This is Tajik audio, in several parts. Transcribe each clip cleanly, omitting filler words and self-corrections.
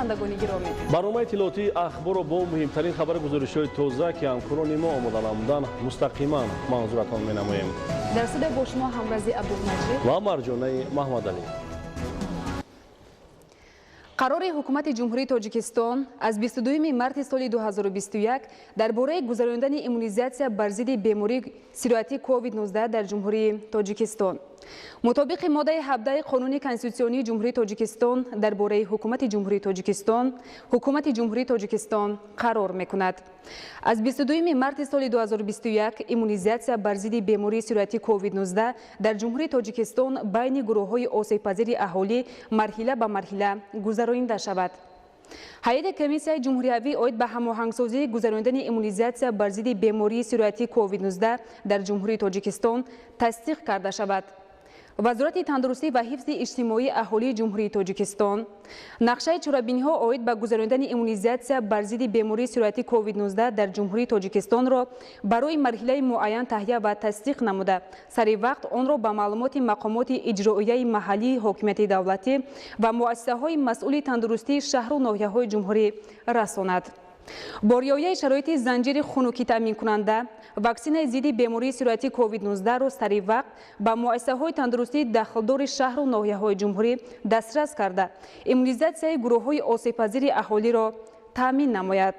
Бинандагони гиромӣ, барномаи иттилоотии Ахборро бо муҳимтарин хабари гузоришҳои тоза, ки ҳамкорони мо омода намуданд, мустақиман манзуратон менамоем. Дар студия бо шумо Ҳамрази Абдулмаҷид ва Марҷонаи Маҳмадалӣ. Қарори Ҳукумати Ҷумҳурии Тоҷикистон аз 22 марти соли 2021 дар бораи гузарондани иммунизатсия бар зидди бемории сироятии COVID-19 дар Ҷумҳурии Тоҷикистон. Мутобиқи моддаи 17 Қонуни Конститутсионии Ҷумҳурии Тоҷикистон дар бораи Ҳукумати Ҷумҳурии Тоҷикистон, Ҳукумати Ҷумҳурии Тоҷикистон қарор мекунад: аз 22 марти соли 2021 иммунизатсия бар зидди бемории сироятии COVID-19 дар Ҷумҳурии Тоҷикистон байни гурӯҳҳои осебпазири аҳолӣ марҳила ба марҳила гузаронида шавад. Ҳайати Комиссияи ҷумҳуриявӣ оид ба ҳамоҳангсозии гузаронидани иммунизатсия бар зидди бемории сироятии COVID-19 дар Ҷумҳурии Тоҷикистон тасдиқ карда шавад. Вазорати тандурустӣ ва ҳифзи иҷтимоии аҳолии Ҷумҳурии Тоҷикистон нақшаи чорабиниҳо оид ба гузаронидани иммунизатсия бар зидди бемории сироятии COVID-19 дар Ҷумҳурии Тоҷикистонро барои марҳилаи муайян таҳия ва тасдиқ намуда, сари вақт онро ба маълумоти мақомоти иҷроияи маҳаллии ҳокимияти давлатӣ ва муассисаҳои масъули тандурустии шаҳру ноҳияҳои ҷумҳурӣ расонад. Бо риояи шароити занҷири хунукӣ таъминкунанда, ваксинаи зидди бемории сироятии COVID-19-ро сари вақт ба муассисаҳои тандурустии дахлдори шаҳру ноҳияҳои ҷумҳурӣ дастрас карда, иммунизатсияи гурӯҳҳои осебпазири аҳолиро таъмин намояд.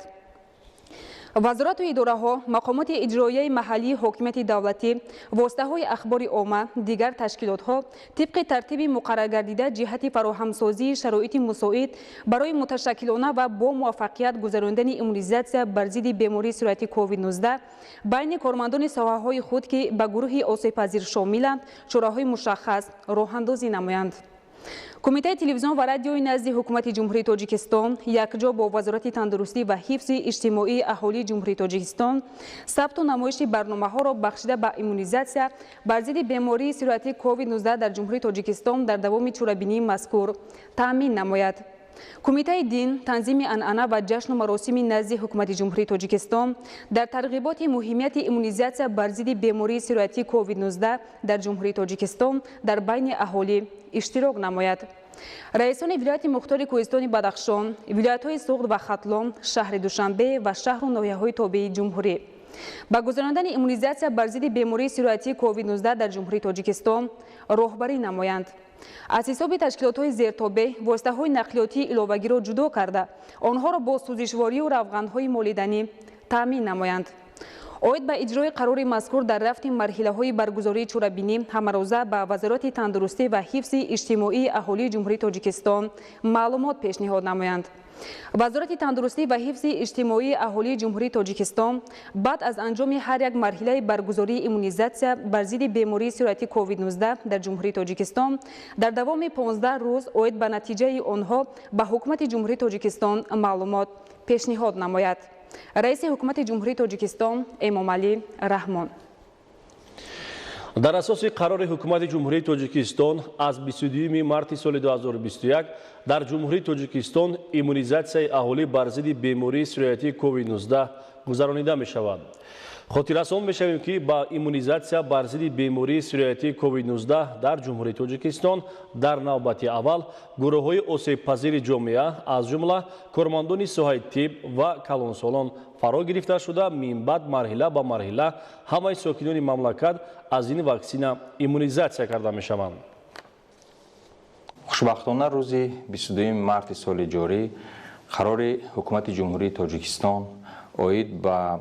Вазорату идораҳо, мақомоти иҷроияи маҳаллии ҳокимияти давлатӣ, воситаҳои ахбори омма, дигар ташкилотҳо тибқи тартиби муқарраргардида ҷиҳати фароҳамсозии шароити мусоид барои муташаккилона ва бо муваффақият гузаронидани иммунизатсия бар зидди бемории сирояти COVID-19 байни кормандони соҳаҳои худ, ки ба гурӯҳи осебпазир шомиланд, чораҳои мушаххас роҳандозӣ намоянд. Кумитаи телевизион ва радиои назди Ҳукумати Ҷумҳурии Тоҷикистон якҷо бо Вазорати тандурустӣ ва ҳифзи иҷтимоии аҳолии Ҷумҳурии Тоҷикистон сабту намоиши барномаҳоро, бахшида ба иммунизатсия бар зидди бемории сироятии COVID-19 дар Ҷумҳурии Тоҷикистон, дар давоми чорабинии мазкур таъмин намояд. Кумитаи дин, танзими анъана ва ҷашну маросими назди Ҳукумати Ҷумҳурии Тоҷикистон дар тарғиботи муҳимияти иммунизатсия бар зидди бемории сироятии COVID-19 дар Ҷумҳурии Тоҷикистон дар байни аҳолӣ иштирок намояд. Раисони вилояти мухтори Кӯҳистони Бадахшон, вилоятҳои Суғд ва Хатлон, шаҳри Душанбе ва шаҳру ноҳияҳои тобеи ҷумҳурӣ ба гузарондани иммунизатсия бар зидди бемории сироятии COVID-19 дар Ҷумҳурии Тоҷикистон роҳбарӣ намоянд. Аз ҳисоби ташкилотҳои зертобеъ воситаҳои нақлиётии иловагиро ҷудо карда, онҳоро бо сӯзишворию равғанҳои молиданӣ таъмин намоянд. Оид ба иҷрои қарори мазкур дар рафти марҳилаҳои баргузории чорабинӣ ҳамарӯза ба Вазорати тандурустӣ ва ҳифзи иҷтимоии аҳолии Ҷумҳурии Тоҷикистон маълумот пешниҳод намоянд. Вазорати тандурустӣ ва ҳифзи иҷтимоии аҳолии Ҷумҳурии Тоҷикистон баъд аз анҷоми ҳар як марҳилаи баргузории иммунизатсия бар зидди бемории сирояти COVID-19 дар Ҷумҳурии Тоҷикистон дар давоми 15 рӯз оид ба натиҷаи онҳо ба Ҳукумати Ҷумҳурии Тоҷикистон маълумот пешниҳод намояд. Раиси Ҳукумати Ҷумҳурии Тоҷикистон Эмомалӣ Раҳмон. Дар асоси қарори Ҳукумати Ҷумҳурии Тоҷикистон аз 22 марти соли 2021 дар Ҷумҳурии Тоҷикистон иммунизатсияи аҳолӣ бар зидди бемории сироятии COVID-19 гузаронида мешавад. Хотиррасон мешавем, ки ба иммунизатсия бар зидди бемории сироятии COVID-19 дар Ҷумҳурии Тоҷикистон дар навбати аввал гурӯҳҳои осебпазири ҷомеа, аз ҷумла кормандони соҳаи тиб ва калонсолон фаро гирифта шуда, минбаъд марҳила ба марҳила ҳамаи сокинони мамлакат аз ин ваксина иммунизатсия карда мешаванд. Хушбахтона, рӯзи 22 марти соли ҷорӣ қарори Ҳукумати Ҷумҳурии Тоҷикистон оид ба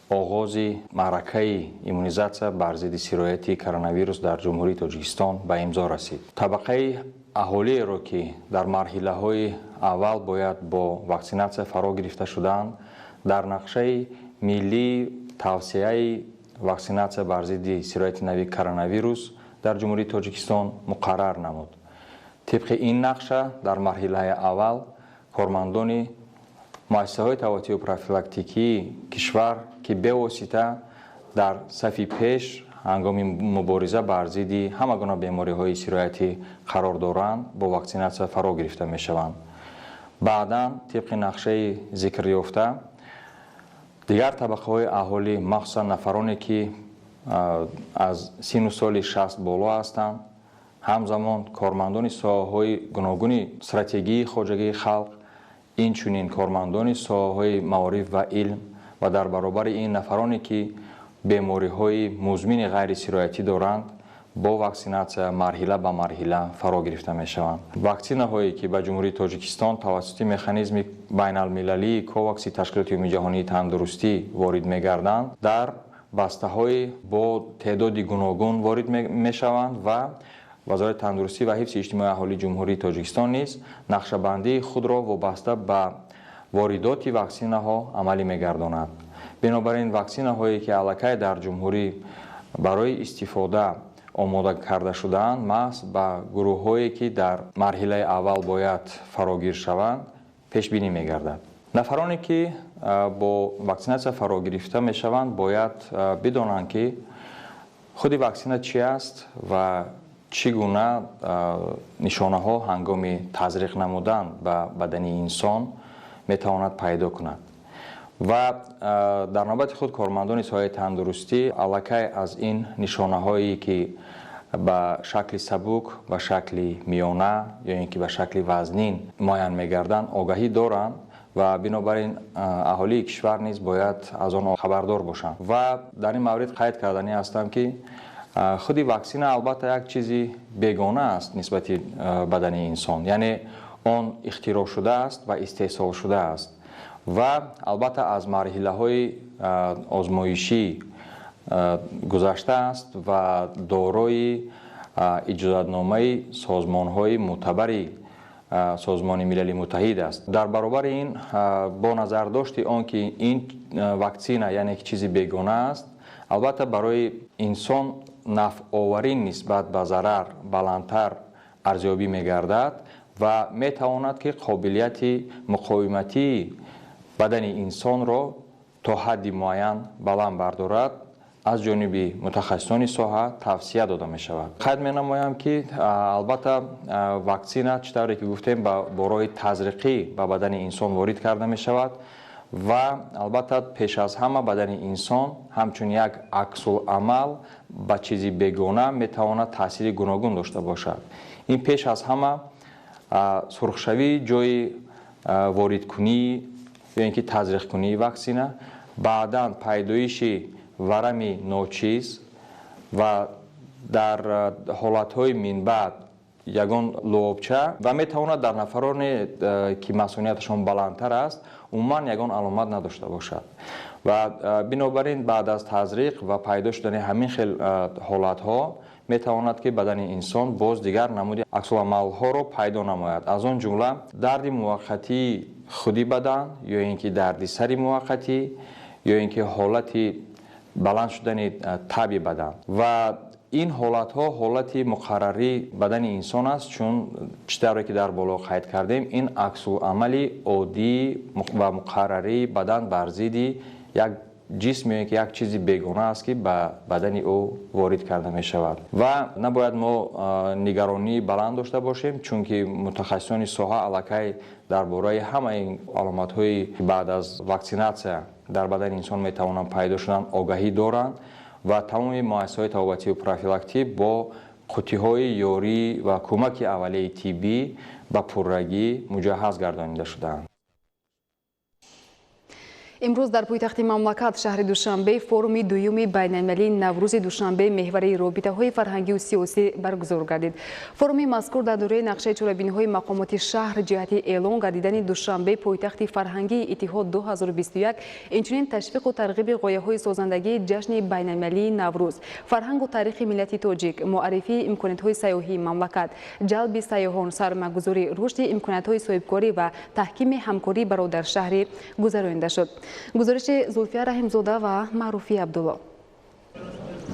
оғози маъракаи иммунизатсия бар зидди сирояти коронавирус дар Ҷумҳурии Тоҷикистон ба имзо расид. Табақаи аҳолиеро, ки дар марҳилаҳои аввал бояд бо ваксинатсия фаро гирифта шудаанд, дар нақшаи миллии тавсияи ваксинатсия бар зидди сирояти нави коронавирус дар Ҷумҳурии Тоҷикистон муқаррар намуд. Тибқи ин нақша, дар марҳилаи аввал кормандони муассисаҳои тавотию профилактикии кишвар, ки бевосита дар сафи пеш ҳангоми мубориза бар зидди ҳама гуна бемориҳои сироятӣ қарор доранд, бо ваксинатсия фаро гирифта мешаванд. Баъдан, тибқи нақшаи зикрёфта, дигар табақаҳои аҳолӣ, махсусан нафароне, ки аз синну соли 60 боло ҳастанд, ҳамзамон кормандони соҳаҳои гуногуни стратегии хоҷагии халқ. Инчунин кормандони соҳаҳои маориф ва илм ва дар баробари ин нафароне, ки бемориҳои музмини ғайрисироятӣ доранд, бо ваксинатсия марҳила ба марҳила фаро гирифта мешаванд. Ваксинаҳое, ки ба Ҷумҳурии Тоҷикистон тавассути механизми байналмилалии Ковакси Ташкилоти Умумиҷаҳонии тандурустӣ ворид мегарданд, дар бастаҳои бо теъдоди гуногун ворид мешаванд ва Вазорати тандурустӣ ва ҳифзи иҷтимоии аҳолии Ҷумҳурии Тоҷикистон низ нақшабандии худро вобаста ба воридоти ваксинаҳо амалӣ мегардонад. Бинобар ин ваксинаҳое, ки аллакай дар ҷумҳурӣ барои истифода омода карда шудаанд, маҳз ба гурӯҳҳое, ки дар марҳилаи аввал бояд фарогир шаванд, пешбинӣ мегардад. Нафароне, ки бо ваксинатсия фарогирифта мешаванд, бояд бидонанд, ки худи ваксина чи аст ва чӣ гуна нишонаҳо ҳангоми тазриқ намудан ба бадани инсон метавонад пайдо кунад. Ва дар навбати худ кормандони соҳаи тандурустӣ аллакай аз ин нишонаҳое, ки ба шакли сабук, ба шакли миёна ё ин ки ба шакли вазнин муайян мегарданд, огаҳӣ доранд ва бинобар ин аҳолии кишвар низ бояд аз он хабардор бошанд. Ва дар ин маврид қайд карданӣ ҳастам, ки худи ваксина албатта як чизи бегона аст нисбати бадани инсон, яъне он ихтироъ шудааст ва истеҳсол шудааст ва албатта аз марҳилаҳои озмоишӣ гузаштааст ва дорои иҷозатномаи созмонҳои мӯътабари Созмони Милали Муттаҳид аст. Дар баробари ин бо назардошти он ки ин ваксина яъне ки чизи бегона аст, албатта барои инсон нафъоварӣ нисбат ба зарар баландтар арзёбӣ мегардад ва метавонад, ки қобилияти муқовиматии бадани инсонро то ҳадди муайян баланд бардорад. Аз ҷониби мутахассисони соҳа тавсия дода мешавад. Қайд менамоям, ки албатта ваксина, чӣ тавре ки гуфтем, бо роҳи тазриқӣ ба бадани инсон ворид карда мешавад ва албатта пеш аз ҳама бадани инсон ҳамчун як аксуламал ба чизи бегона метавонад таъсири гуногун дошта бошад. Ин пеш аз ҳама сурхшавии ҷои воридкунӣ ё ин ки тазриқкунии ваксина, баъдан пайдоиши варами ночиз ва дар ҳолатҳои минбаъд ягон луобча ва метавонад дар нафароне, ки масунияташон баландтар аст, умуман ягон аломат надошта бошад. Ва бинобар ин баъд аз тазриқ ва пайдо шудани ҳамин хел ҳолатҳо метавонад, ки бадани инсон боз дигар намуди аксуламалҳоро пайдо намояд, аз он ҷумла дарди муваққатии худи бадан ё ин ки дарди сари муваққатӣ ё ин ки ҳолати баланд шудани таби бадан. Ва ин ҳолатҳо ҳолати муқаррарии бадани инсон аст, чун чӣ тавре ки дар боло қайд кардем, ин аксуламали оддӣ ва муқаррарии бадан бар зидди як ҷисм ё ин ки як чизи бегона аст, ки ба бадани ӯ ворид карда мешавад. Ва набояд мо нигаронии баланд дошта бошем, чунки мутахассисони соҳа аллакай дар бораи ҳамаи аломатҳои баъд аз ваксинатсия дар бадани инсон метавонанд пайдо шудан огаҳӣ доранд ва тамоми муассисаҳои табобатию профилактӣ бо қуттиҳои ёрӣ ва кӯмаки аввалияи тиббӣ ба пуррагӣ муҷаҳҳаз гардонида шудаанд. Имрӯз дар пойтахти мамлакат, шаҳри Душанбе, форуми дуюми байналмилалии Наврӯзи Душанбе меҳвари робитаҳои фарҳангию сиёсӣ баргузор гардид. Форуми мазкур дар доираи нақшаи чорабиниҳои мақомоти шаҳр ҷиҳати эълон гардидани Душанбе пойтахти фарҳангии Иттиҳод 2021, инчунин ташвиқу тарғиби ғояҳои созандагии ҷашни байналмилалии Наврӯз, фарҳангу таърихи миллати тоҷик, муаррифии имкониятҳои сайёҳии мамлакат, ҷалби сайёҳон, сармоягузорӣ, рушди имкониятҳои соҳибкорӣ ва таҳкими ҳамкории бародаршаҳрӣ гузаронида шуд. Гузориши Зулфия Раҳимзода ва Маъруфи Абдулло.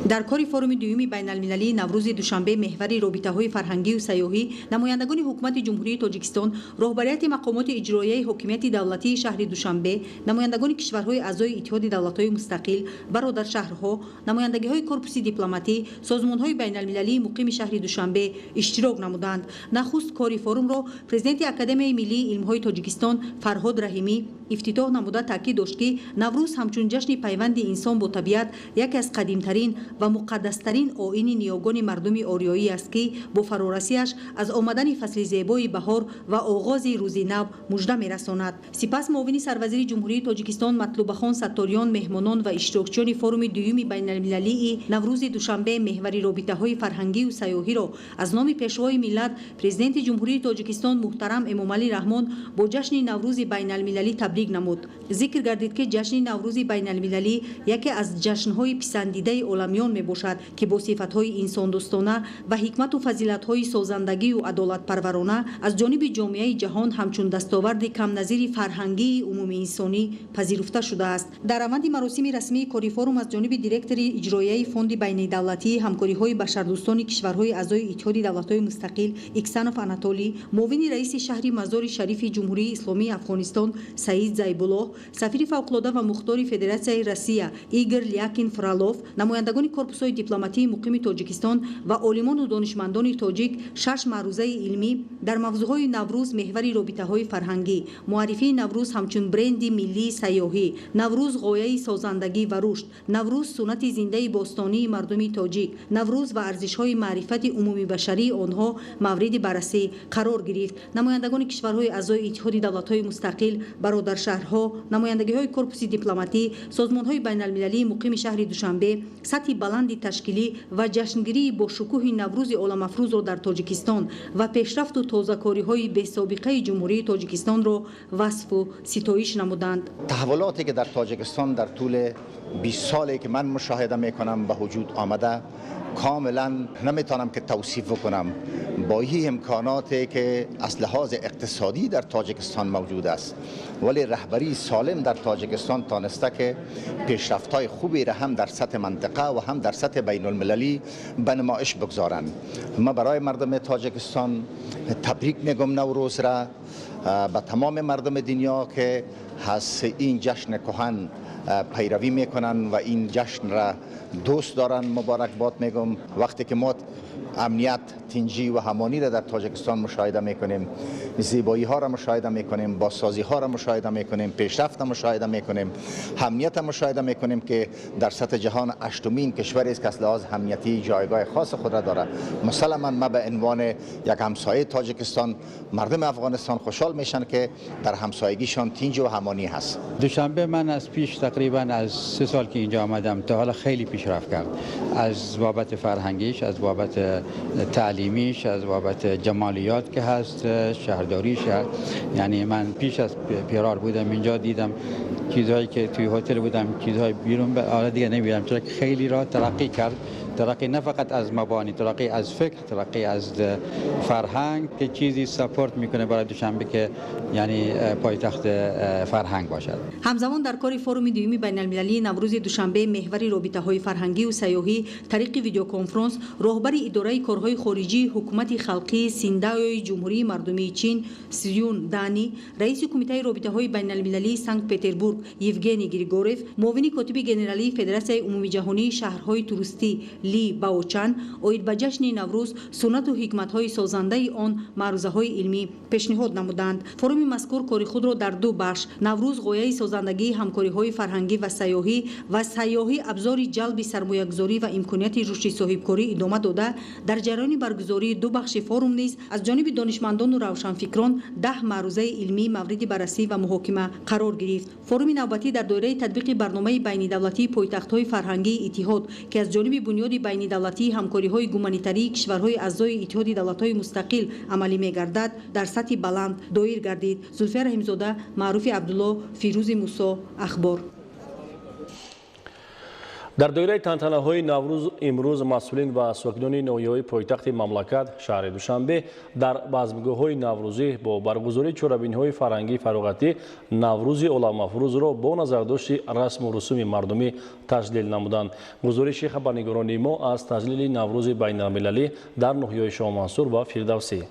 Дар кори форуми дуюми байналмилалии Наврӯзи Душанбе меҳвари робитаҳои фарҳангию сайёҳӣ намояндагони ҳукумати Ҷумҳурии Тоҷикистон, роҳбарияти мақомоти иҷроияи ҳокимияти давлатии шаҳри Душанбе, намояндагони кишварҳои аъзои Иттиҳоди давлатҳои мустақил, бародаршаҳрҳо, намояндагиҳои корпуси дипломатӣ, созмонҳои байналмилалии муқими шаҳри Душанбе иштирок намуданд. Нахуст кори форумро президенти Академияи миллии илмҳои Тоҷикистон Фарҳод Раҳимӣ ифтитоҳ намуда таъкид дошт, ки Наврӯз ҳамчун ҷашни пайванди инсон бо табиат яке аз қадимтарин ва муқаддастарин оини ниёгони мардуми ориёӣ аст, ки бо фарорасиаш аз омадани фасли зебои баҳор ва оғози рӯзи нав мужда мерасонад. Сипас муовини сарвазири Ҷумҳурии Тоҷикистон Матлубахон Сатториён меҳмонон ва иштирокчиёни форуми дуюми байналмилалии Наврӯзи Душанбе меҳвари робитаҳои фарҳангию сайёҳиро аз номи Пешвои миллат, Президенти Ҷумҳурии Тоҷикистон муҳтарам Эмомалӣ Раҳмон бо ҷашни Наврӯзи байналмилалӣ табрик намуд. Зикр гардид, ки ҷашни Наврӯзи байналмилалӣ яке аз ҷашнҳои писандидаи оламиён мебошад, ки бо сифатҳои инсондӯстона ва ҳикмату фазилатҳои созандагию адолатпарварона аз ҷониби ҷомеаи ҷаҳон ҳамчун дастоварди камназири фарҳангии умумиинсонӣ пазируфта шудааст. Дар раванди маросими расмии кори форум аз ҷониби директори иҷроияи Фонди байнидавлатии ҳамкориҳои башардӯстони кишварҳои аъзои Иттиҳоди давлатҳои мустақил Иксанов Анатолий, муовини раиси шаҳри Мазори Шарифи Ҷумҳурии Исломии Афғонистон Саид Зайбуллоҳ, сафири фавқулода ва мухтори Федератсияи Россия Игор Лякин Фролов, намояндагони корпусҳои дипломатии муқими Тоҷикистон ва олимону донишмандони тоҷик шаш маърузаи илмӣ дар мавзӯъҳои Наврӯз меҳвари робитаҳои фарҳангӣ, муаррифии Наврӯз ҳамчун бренди миллии сайёҳӣ, Наврӯз ғояи созандагӣ ва рушд, Наврӯз суннати зиндаи бостонии мардуми тоҷик, Наврӯз ва арзишҳои маърифати умумибашарии онҳо мавриди баррасӣ қарор гирифт. Намояндагони кишварҳои аъзои Иттиҳоди давлатҳои мустақил, бародаршаҳрҳо, намояндагиҳои корпуси дипломатӣ, созмонҳои байналмилалии муқими шаҳри Душанбе сатҳи баланди ташкилӣ ва ҷашнгирии бошукӯҳи Наврӯзи оламафрӯзро дар Тоҷикистон ва пешрафту тозакориҳои бесобиқаи Ҷумҳурии Тоҷикистонро васфу ситоиш намуданд. تحولاتی که در تاجیکستان در طول 20 سالی که من مشاهده میکنم به وجود آمده، کاملا نمیتونم که توصیف بکنم. با این امکاناتی که از لحاظ اقتصادی در تاجیکستان موجود است، ولی رهبری سالم در تاجیکستان تانسته که پیشرفت‌های خوبی را هم در سطح منطقه و هم در سطح بین المللی به نمایش بگذارند. ما برای مردم تاجیکستان تبریک میگم نوروز را، به تمام مردم دنیا که از این جشن کهن پیروی میکنن و این جشن را دوست دارن مبارک باد میگم. وقتی که ما امنیت، تنجی و همانی را در تاجیکستان مشاهده میکنیم، زیبایی ها را مشاهده میکنیم، بازسازی ها را مشاهده میکنیم، پیشرفت را مشاهده میکنیم، امنیت را مشاهده میکنیم که در سطح جهان هشتمین کشوری است که از لحاظ امنیتی جایگاه خاص خود را دارد. مسلما ما به عنوان یک همسایه تاجیکستان، مردم افغانستان خوشحال میشن که در همسایگیشان تنج و همانی هست. دوشنبه من از پیش تقریبا از 3 سال که اینجا آمدم تا حالا خیلی پیشرفت کرد، از بابت فرهنگیش، از بابت تعلیمیش، از بابت جمالیات که هست، شهرداریش. یعنی من پیش از پیرار بودم اینجا، دیدم چیزهایی که توی هتل بودم، چیزهای بیرون آره دیگه نمیدم، چرا که خیلی را ترقی کرد. ترقی نه فقط از مبانی، ترقی از فکر، ترقی از فرهنگ که چیزی ساپورت میکنه برای دوشنبه که یعنی پایتخت فرهنگ باشد. ҳамзамон дар кори форуми дуюми байналмилалии Наврӯзи Душанбе меҳвари робитаҳои фарҳангию сайёҳӣ тариқи видеоконфронс роҳбари идораи корҳои хориҷии ҳукумати халқии Синдаои Ҷумҳурии Мардумии Чин Сюн Дани, раиси Кумитаи робитаҳои байналмилалии Санкт Петербург Евгений Григорев, муовини котиби генералии Федератсияи умумиҷаҳонии шаҳрҳои туристӣ Ли Баочан оид ба ҷашни Наврӯз, суннату ҳикматҳои созандаи он маърузаҳои илмӣ пешниҳод намуданд. Форуми мазкур кори худро дар ду бахш: Наврӯз ғояи созандагии ҳамкориҳои фарҳангӣ ва сайёҳӣ ва сайёҳӣ абзори ҷалби сармоягузорӣ ва имконияти рушди соҳибкорӣ идома дода, дар ҷараёни баргузории ду бахши форум низ аз ҷониби донишмандону равшанфикрон 10 маърузаи илмӣ мавриди баррасӣ ва муҳокима қарор гирифт. Форуми навбатӣ дар доираи татбиқи барномаи байнидавлатии пойтахтҳои фарҳангии иттиҳод, ки аз ҷониби Бунёди байнидавлатии ҳамкориҳои гуманитарии кишварҳои аъзои Иттиҳоди давлатҳои мустақил амалӣ мегардад, дар сатҳи баланд доир гардид. Зулфия Раҳимзода, Маъруфи Абдулло, Фирӯзи Мусо, Ахбор. Дар доираи тантанаҳои Наврӯз имрӯз масъулин ва сокинони ноҳияҳои пойтахти мамлакат, шаҳри Душанбе, дар базмгоҳҳои наврӯзӣ бо баргузории чорабиниҳои фарҳангии фароғатӣ Наврӯзи оламафрӯзро бо назардошти расму русуми мардумӣ таҷлил намуданд. Гузориши хабарнигорони мо аз таҷлили Наврӯзи байналмилалӣ дар ноҳияҳои Шоҳмансур ва Фирдавсӣ.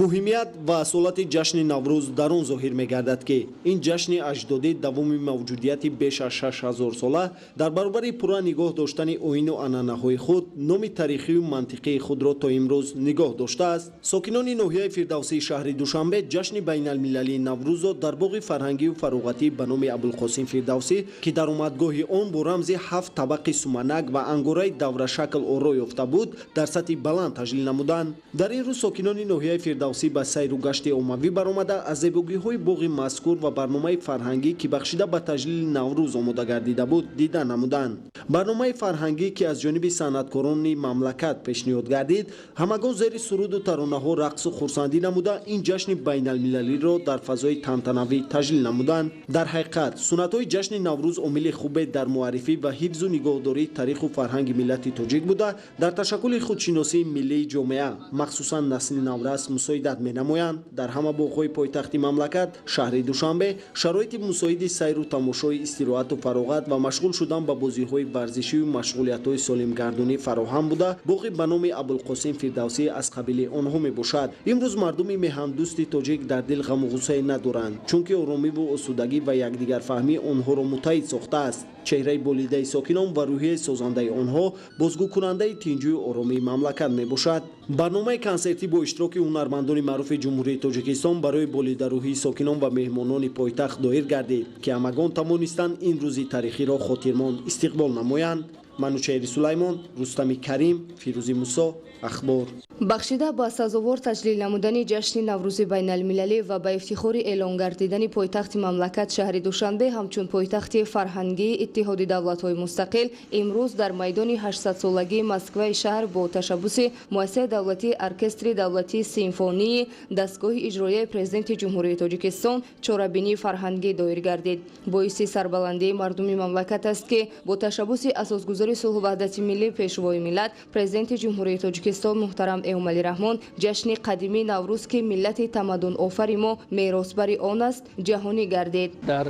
Муҳимият ва асолати ҷашни Наврӯз дар он зоҳир мегардад, ки ин ҷашни аҷдодӣ давоми мавҷудияти беш аз 6000 сола дар баробари пурра нигоҳ доштани оину анъанаҳои худ, номи таърихию мантиқии худро то имрӯз нигоҳ доштааст. Сокинони ноҳияи Фирдавсии шаҳри Душанбе ҷашни байналмилалии Наврӯзро дар боғи фарҳангию фароғатӣ ба номи Абулқосим Фирдавсӣ, ки даромадгоҳи он бо рамзи ҳафт табақи суманак ва ангораи даврашакл оро ёфта буд, дар сатҳи баланд таҷлил намуданд. Дар ин рӯз сокинони ноҳияи Фирдавсӣ ба сайру гашти оммавӣ баромада, аз зебогиҳои боғи мазкур ва барномаи фарҳангӣ, ки бахшида ба таҷлили Наврӯз омода гардида буд, дида намуданд. Барномаи фарҳангӣ, ки аз ҷониби санъаткорони мамлакат пешниҳод гардид, ҳамагон зери суруду таронаҳо рақсу хурсандӣ намуда, ин ҷашни байналмилалиро дар фазои тантанавӣ таҷлил намуданд. Дар ҳақиқат, суннатҳои ҷашни Наврӯз омили хубе дар муаррифӣ ва ҳифзу нигоҳдории таъриху фарҳанги миллати тоҷик буда, дар ташаккули худшиносии миллии ҷомеа, махсусан насли наврас, мусоидат менамоянд. Дар ҳама боғҳои пойтахти мамлакат, шаҳри Душанбе, шароити мусоиди сайру тамошои, истироҳату фароғат ва машғул шудан ба бозиҳои варзишию машғулиятҳои солимгардонӣ фароҳам буда, боғи ба номи Абулқосим Фирдавсӣ аз қабили онҳо мебошад. Имрӯз мардуми меҳандӯсти тоҷик дар дил ғаму ғуссае надоранд, чунки оромиву осудагӣ ва якдигарфаҳмӣ онҳоро муттаҳид сохтааст. Чеҳраи болидаи сокинон ва рӯҳияи созандаи онҳо бозгӯкунандаи тинҷую оромии мамлакат мебошад. Барномаи консертӣ бо иштироки ҳунармандони маъруфи Ҷумҳурии Тоҷикистон барои болидарӯҳии сокинон ва меҳмонони пойтахт доир гардид, ки ҳамагон тавонистанд ин рӯзи таърихиро хотирмон истиқбол намоянд. Манучеҳри Сулаймон, Рустами Карим, Фирӯзи Мусо, Ахбор. Бахшида ба сазовор таҷлил намудани ҷашни Наврӯзи байналмилалӣ ва ба ифтихори эълон гардидани пойтахти мамлакат, шаҳри Душанбе, ҳамчун пойтахти фарҳангии Иттиҳоди давлатҳои мустақил, имрӯз дар майдони 800-солагии Москваи шаҳр бо ташаббуси Муассисаи давлатии Оркестри давлатии симфонии дастгоҳи иҷроияи Президенти Ҷумҳурии Тоҷикистон чорабинии фарҳангӣ доир гардид. Боиси сарбаландии мардуми мамлакат аст, ки бо ташаббуси асосгузори сулҳу ваҳдати миллӣ, Пешвои миллат, Президенти Ҷумҳурии Тоҷикистон муҳтарам Эмомалӣ Раҳмон ҷашни қадимии Наврӯз, ки миллати тамаддунофари мо меросбари он аст, ҷаҳонӣ гардид. Дар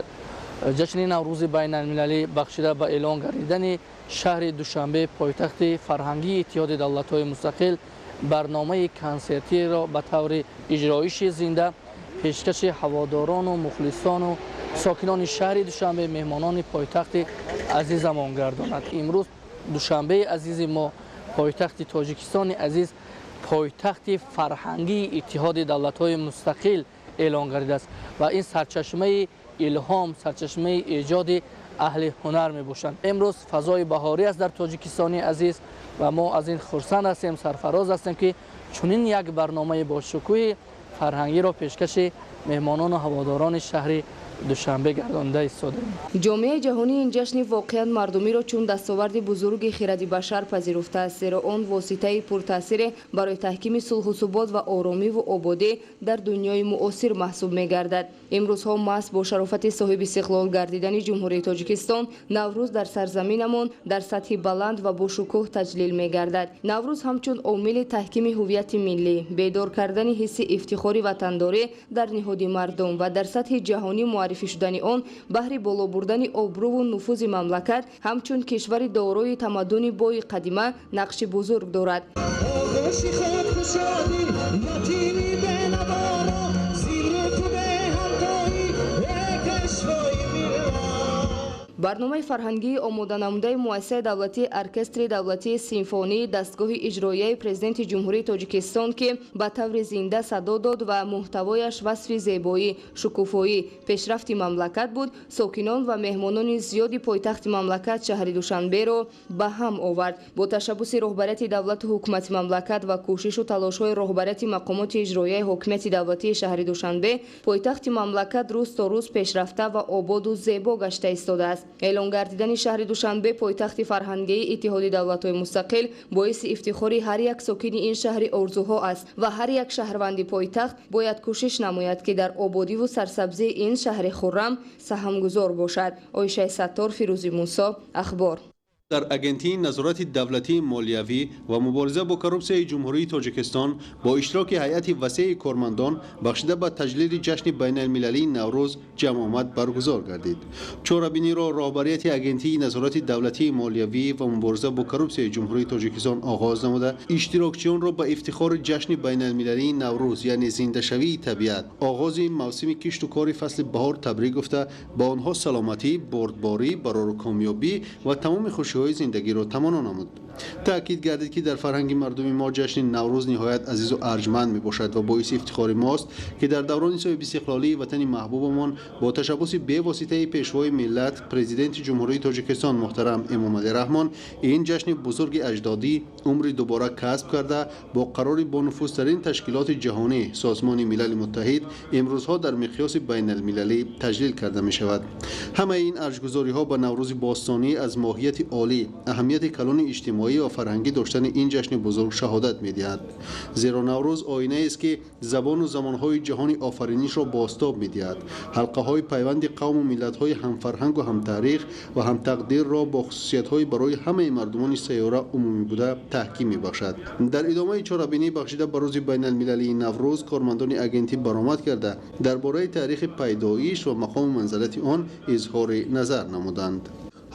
ҷашни Наврӯзи байналмилалӣ, бахшида ба эълон гардидани шаҳри Душанбе пойтахти фарҳангии Иттиҳоди давлатҳои мустақил, барномаи консертиро ба таври иҷроиши зинда пешкаши ҳаводорону мухлисону сокинони шаҳри Душанбе, меҳмонони пойтахти азизамон гардонад. Имрӯз Душанбеи азизи мо, пойтахти Тоҷикистони азиз, пойтахти фарҳангии Иттиҳоди давлатҳои мустақил эълон гардидааст ва ин сарчашмаи илҳом, сарчашмаи эҷоди аҳли ҳунар мебошанд. Имрӯз фазои баҳорӣ аст дар Тоҷикистони азиз ва мо аз ин хурсанд ҳастем, сарфароз ҳастем, ки чунин як барномаи бошукӯҳи фарҳангиро пешкаши меҳмонону ҳаводорони шаҳри Душанбе гардонда истодаем. Ҷомеаи ҷаҳонӣ ин ҷашни воқеан мардумиро чун дастоварди бузурги хиради башар пазируфтааст, зеро он воситаи пуртаъсире барои таҳкими сулҳу субот ва оромиву ободӣ дар дунёи муосир маҳсуб мегардад. Имрӯзҳо маҳз бо шарофати соҳиби истиқлол гардидани Ҷумҳурии Тоҷикистон Наврӯз дар сарзаминамон дар сатҳи баланд ва бошукӯҳ таҷлил мегардад. Наврӯз ҳамчун омили таҳкими ҳуввияти миллӣ, бедор кардани ҳисси ифтихори ватандорӣ дар ниҳоди мардум ва дар сатҳи ҷаҳонӣ муаррифӣ шудани он баҳри боло бурдани обрӯву нуфузи мамлакат ҳамчун кишвари дорои тамаддуни бои қадима нақши бузург дорад. Барномаи фарҳангии омоданамудаи Муассисаи давлатии Оркестри давлатии симфонии дастгоҳи иҷроияи Президенти Ҷумҳурии Тоҷикистон, ки ба таври зинда садо дод ва муҳтавояш васфи зебоӣ, шукуфоӣ, пешрафти мамлакат буд, сокинон ва меҳмонони зиёди пойтахти мамлакат, шаҳри Душанберо ба ҳам овард. Бо ташаббуси роҳбарияти давлату ҳукумати мамлакат ва кӯшишу талошҳои роҳбарияти мақомоти иҷроияи ҳокимияти давлатии шаҳри Душанбе пойтахти мамлакат рӯз то рӯз пешрафта ва ободу зебо гашта истодааст. Эълон гардидани шаҳри Душанбе пойтахти фарҳангии Иттиҳоди давлатҳои мустақил боиси ифтихори ҳар як сокини ин шаҳри орзуҳо аст ва ҳар як шаҳрванди пойтахт бояд кӯшиш намояд, ки дар ободиву сарсабзии ин шаҳри хуррам саҳмгузор бошад. Оишаи Саттор, Фирӯзи Мусо, Ахбор. Дар Агентии назорати давлатии молиявӣ ва мубориза бо коррупсияи Ҷумҳурии Тоҷикистон бо иштироки ҳайати васеи кормандон бахшида ба таҷлили ҷашни байналмилалии Наврӯз ҷамъомад баргузор гардид. Чорабиниро роҳбарияти Агентии назорати давлатии молиявӣ ва мубориза бо коррупсияи Ҷумҳурии Тоҷикистон оғоз намуда, иштирокчиёнро ба ифтихори ҷашни байналмилалии Наврӯз, яъне зиндашавии табиат, оғози мавсими кишту кори фасли баҳор табрик гуфта, ба онҳо саломатӣ, бурдборӣ, барору комёбӣ ва тамоми хушиҳои зиндагиро таманно намуд. Таъкид гардид, ки дар фарҳанги мардуми мо ҷашни Наврӯз ниҳоят азизу арҷманд мебошад ва боиси ифтихори мост, ки дар даврони соҳибистиқлолии ватани маҳбубамон бо ташаббуси бевоситаи Пешвои миллат, Президенти Ҷумҳурии Тоҷикистон муҳтарам Эмомалӣ Раҳмон ин ҷашни бузурги аҷдодӣ умри дубора касб карда, бо қарори бонуфузтарин ташкилоти ҷаҳонӣ, Созмони Милали Муттаҳид, имрӯзҳо дар миқёси байналмилалӣ таҷлил карда мешавад. Ҳамаи ин арҷгузориҳо ба Наврӯзи бостонӣ аз моҳияти олӣ, аҳамияти калони иҷтимоӣ ва фарҳангӣ доштани ин ҷашни бузург шаҳодат медиҳад. Зеро Наврӯз оинаест, ки забону замонҳои ҷаҳони офаринишро бозтоб медиҳад, ҳалқаҳои пайванди қавму миллатҳои ҳамфарҳангу ҳамтаърих ва ҳамтақдирро бо хусусиятҳои барои ҳамаи мардумони сайёра умумӣ буда таҳким мебахшад. Дар идомаи чорабинӣ бахшида ба рӯзи байналмилалии Наврӯз кормандони агентӣ баромад карда, дар бораи таърихи пайдоиш ва мақому манзалати он изҳори назар намуданд.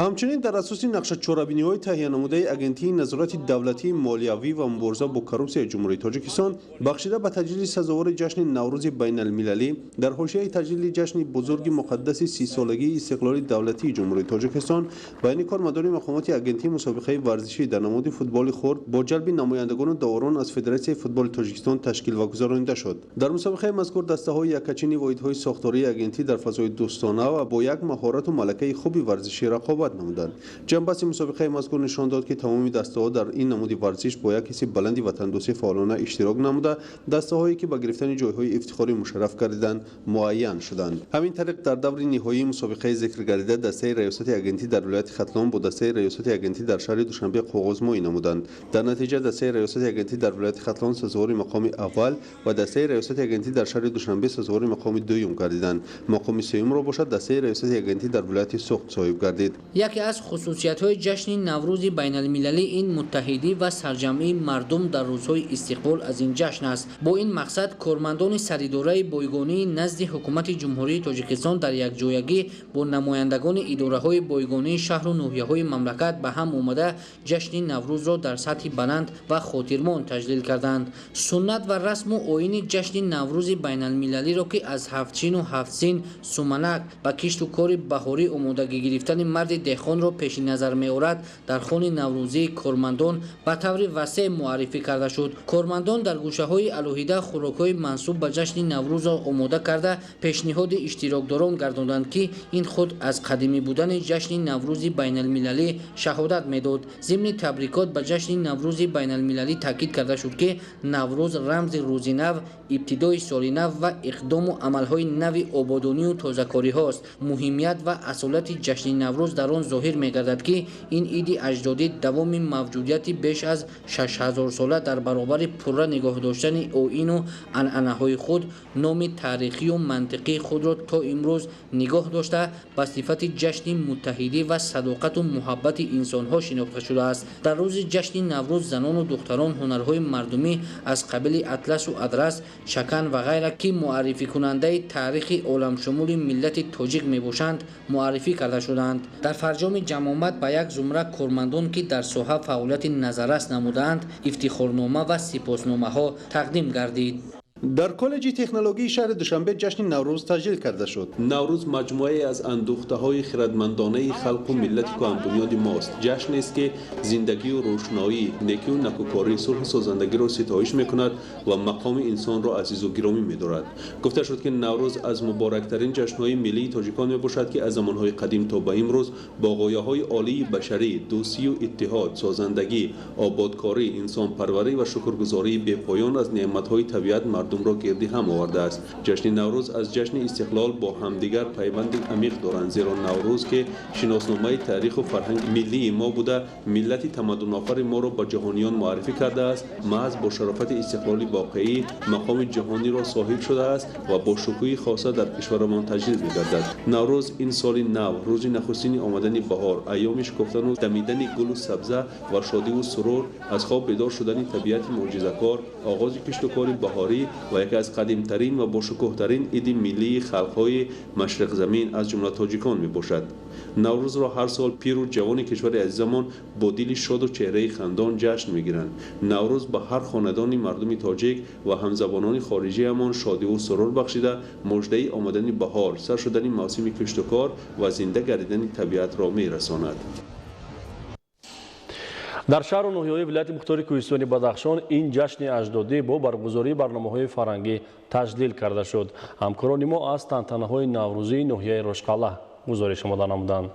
Ҳамчунин дар асоси нақшачорабиниҳои таҳиянамудаи Агентии назорати давлатии молиявӣ ва мубориза бо коррупсияи Ҷумҳурии Тоҷикистон бахшида ба таҷлили сазовори ҷашни Наврӯзи байналмилалӣ дар ҳошияи таҷлили ҷашни бузурги муқаддаси 30-солагии истиқлоли давлатии Ҷумҳурии Тоҷикистон байни кормандони мақомоти агентии мусобиқаи варзишӣ дар намуди футболи хурд бо ҷалби намояндагону доварон аз Федератсияи футболи Тоҷикистон ташкил ва гузаронида шуд. Дар мусобиқаи мазкур дастаҳои яккачини воҳидҳои сохтории агентӣ дар фазои дӯстона ва бо як маҳорату малакаи хуби варзишӣ рақобат намуданд. Ҷанбаси мусобиқаи мазкур нишон дод, ки тамоми дастаҳо дар ин намуди варзиш бо як ҳисси баланди ватандӯстӣ фаъолона иштирок намуда, дастаҳое ки ба гирифтани ҷойҳои ифтихорӣ мушарраф гардиданд, муайян шуданд. Ҳамин тариқ дар даври ниҳоии мусобиқаи зикргардида дастаи раёсати агентӣ дар вилояти Хатлон бо дастаи раёсати агентӣ дар шаҳри Душанбе қоғозмоӣ намуданд. Дар натиҷа дастаи раёсати агентӣ дар вилояти Хатлон сазовори мақоми аввал ва дастаи раёсати агентӣ дар шаҳри Душанбе сазовори мақоми дуюм гардиданд. Мақоми сеюмро бошад дастаи раёсати агентӣ дар вилояти Суғд соҳиб гардид. Яке аз хусусиятҳои ҷашни Наврӯзи байналмилалӣ ин муттаҳидӣ ва сарҷамъии мардум дар рӯзҳои истиқбол аз ин ҷашн аст. Бо ин мақсад кормандони саридораи бойгонии назди Ҳукумати Ҷумҳурии Тоҷикистон дар якҷоягӣ бо намояндагони идораҳои бойгонии шаҳру ноҳияҳои мамлакат ба ҳам омада ҷашни Наврӯзро дар сатҳи баланд ва хотирмон таҷлил карданд. Суннат ва расму оини ҷашни Наврӯзи байналмилалиро, ки аз ҳафтчину ҳафтсин, суманак ба кишту кори баҳорӣ омодагӣ гирифтани марди деҳқонро пеши назар меорад, дар хони наврӯзии кормандон ба таври васеъ муаррифӣ карда шуд. Кормандон дар гӯшаҳои алоҳида хӯрокҳои мансуб ба ҷашни Наврӯзро омода карда, пешниҳоди иштирокдорон гардонданд, ки ин худ аз қадимӣ будани ҷашни Наврӯзи байналмилалӣ шаҳодат медод. Зимни табрикот ба ҷашни Наврӯзи байналмилалӣ таъкид карда шуд, ки Наврӯз рамзи рӯзи нав, ибтидои соли нав ва иқдому амалҳои нави ободонию тозакориҳост. Муҳимият ва асолати ҷашни Наврӯз дар он зоҳир мегардад, ки ин иди аҷдодӣ давоми мавҷудияти беш аз 6000 сола дар баробари пурра нигоҳ доштани оину анъанаҳои худ номи таърихию мантиқии худро то имрӯз нигоҳ дошта, ба сифати ҷашни муттаҳидӣ ва садоқату муҳаббати инсонҳо шинохта шудааст. Дар рӯзи ҷашни Наврӯз занону духтарон ҳунарҳои мардумӣ аз қабили атласу адрас, чакан ва ғайра, ки муаррификунандаи таърихи оламшумули миллати тоҷик мебошанд, муаррифӣ карда шуданд. Дар фарҷоми ҷамъомад ба як зумра кормандон, ки дар соҳа фаъолияти назаррас намудаанд, ифтихорнома ва сипосномаҳо тақдим гардид. Дар коллеҷи технологии шаҳри Душанбе ҷашни Наврӯз таҷлил карда шуд. Наврӯз маҷмӯае аз андӯхтаҳои хирадмандонаи халқу миллати кӯҳанбунёди мост. Ҷашнест, ки зиндагию рӯшноӣ, некию накӯкорӣ, сулҳу созандагиро ситоиш мекунад ва мақоми инсонро азизу гиромӣ медорад. Гуфта шуд, ки Наврӯз аз муборактарин ҷашнҳои миллии тоҷикон мебошад, ки аз замонҳои қадим то ба имрӯз бо ғояҳои олии башарӣ, дӯстию иттиҳод, созандагӣ, ободкорӣ, инсонпарварӣ ва шукргузории бепоён аз неъматҳои табиат мардум Мардумро гирди ҳам овардааст. Ҷашни Наврӯз аз ҷашни Истиқлол бо ҳамдигар пайванди амиқ доранд, зеро Наврӯз, ки шиносномаи таъриху фарҳанги миллии мо буда, миллати тамаддунофари моро ба ҷаҳониён муаррифӣ кардааст, маҳз бо шарофати истиқлоли воқеӣ мақоми ҷаҳониро соҳиб шудааст ва бо шукӯҳи хоса дар кишварамон таҷлил мегардад. Наврӯз ин соли нав, рӯзи нахустини омадани баҳор, айёми шукуфтану дамидани гулу сабза ва шодиву сурур, аз хоб бедор шудани табиати мӯъҷизакор, оғози киштукори баҳорӣ ва яке аз қадимтарин ва бошукӯҳтарин иди миллии халқҳои машриқзамин, аз ҷумла тоҷикон мебошад. Наврӯзро ҳар сол пиру ҷавони кишвари азизамон бо дили шоду чеҳраи хандон ҷашн мегиранд. Наврӯз ба ҳар хонадони мардуми тоҷик ва ҳамзабонони хориҷиамон шодиву сурур бахшида, муждаи омадани баҳор, сар шудани мавсими киштукор ва зинда гардидани табиатро мерасонад. Дар шаҳру ноҳияҳои вилояти мухтори Кӯҳистони Бадахшон ин ҷашни аҷдодӣ бо баргузории барномаҳои фарҳангӣ таҷлил карда шуд. Ҳамкорони мо аз тантанаҳои наврӯзии ноҳияи Рошқалъа гузориш омода намуданд.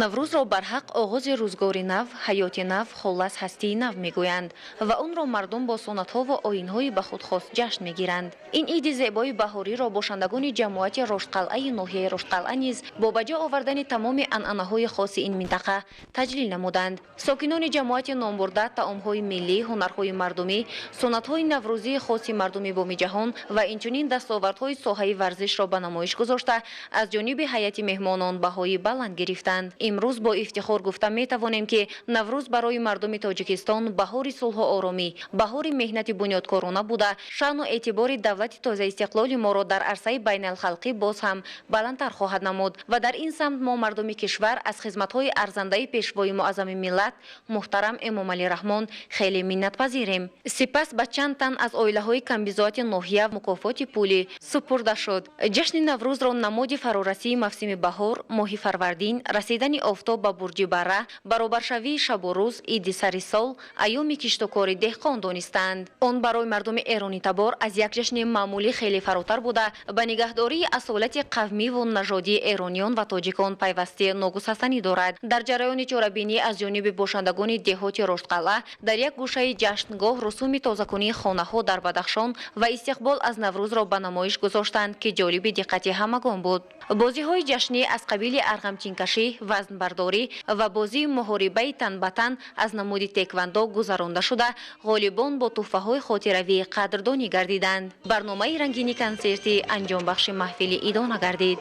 Наврӯзро барҳақ оғози рӯзгори нав, ҳаёти нав, холас ҳастии нав мегӯянд ва онро мардум бо суннатҳо ва оинҳои ба худ хос ҷашн мегиранд. Ин иди зебои баҳориро бошандагони ҷамоати Роштқалъаи ноҳияи Роштқалъа низ бо ба ҷо овардани тамоми анъанаҳои хоси ин минтақа таҷлил намуданд. Сокинони ҷамоати номбурда таомҳои миллӣ, ҳунарҳои мардумӣ, суннатҳои наврӯзии хоси мардуми боми ҷаҳон ва инчунин дастовардҳои соҳаи варзишро ба намоиш гузошта, аз ҷониби ҳайати меҳмонон баҳои баланд гирифтанд. Имрӯз бо ифтихор гуфта метавонем, ки Наврӯз барои мардуми Тоҷикистон баҳори сулҳу оромӣ, баҳори меҳнати бунёдкорона буда, шаъну эътибори давлати тозаистиқлоли моро дар арсаи байналхалқӣ боз ҳам баландтар хоҳад намуд ва дар ин самт мо мардуми кишвар аз хизматҳои арзандаи пешвои муаззами миллат муҳтарам Эмомалӣ Раҳмон хеле миннатпазирем. Сипас ба чанд тан аз оилаҳои камбизоати ноҳия мукофоти пулӣ супурда шуд. Ҷашни Наврӯзро намоди фарорасии мавсими баҳор, моҳи фарвардин, расидани офтоб ба бурҷи Бара, баробаршавии шабу рӯз, иди сари сол, айёми киштукори деҳқон донистанд. Он барои мардуми эронитабор аз як ҷашни маъмулӣ хеле фаротар буда, ба нигаҳдории асолати қавмиву нажодии эрониён ва тоҷикон пайвасти ногусастанӣ дорад. Дар ҷараёни чорабинӣ аз ҷониби бошандагони деҳоти Роштқалъа дар як гӯшаи ҷашнгоҳ русуми тозакунии хонаҳо дар Бадахшон ва истиқбол аз Наврӯзро ба намоиш гузоштанд, ки ҷолиби диққати ҳамагон буд. Бозиҳои ҷашнӣ аз қабили арғамчинкашӣ, вазнбардорӣ ва бозии муҳорибаи тан ба тан аз намуди теквандо гузаронда шуда, ғолибон бо туҳфаҳои хотиравӣ қадрдонӣ гардиданд. Барномаи рангини консертӣ анҷомбахши маҳфили идона гардид.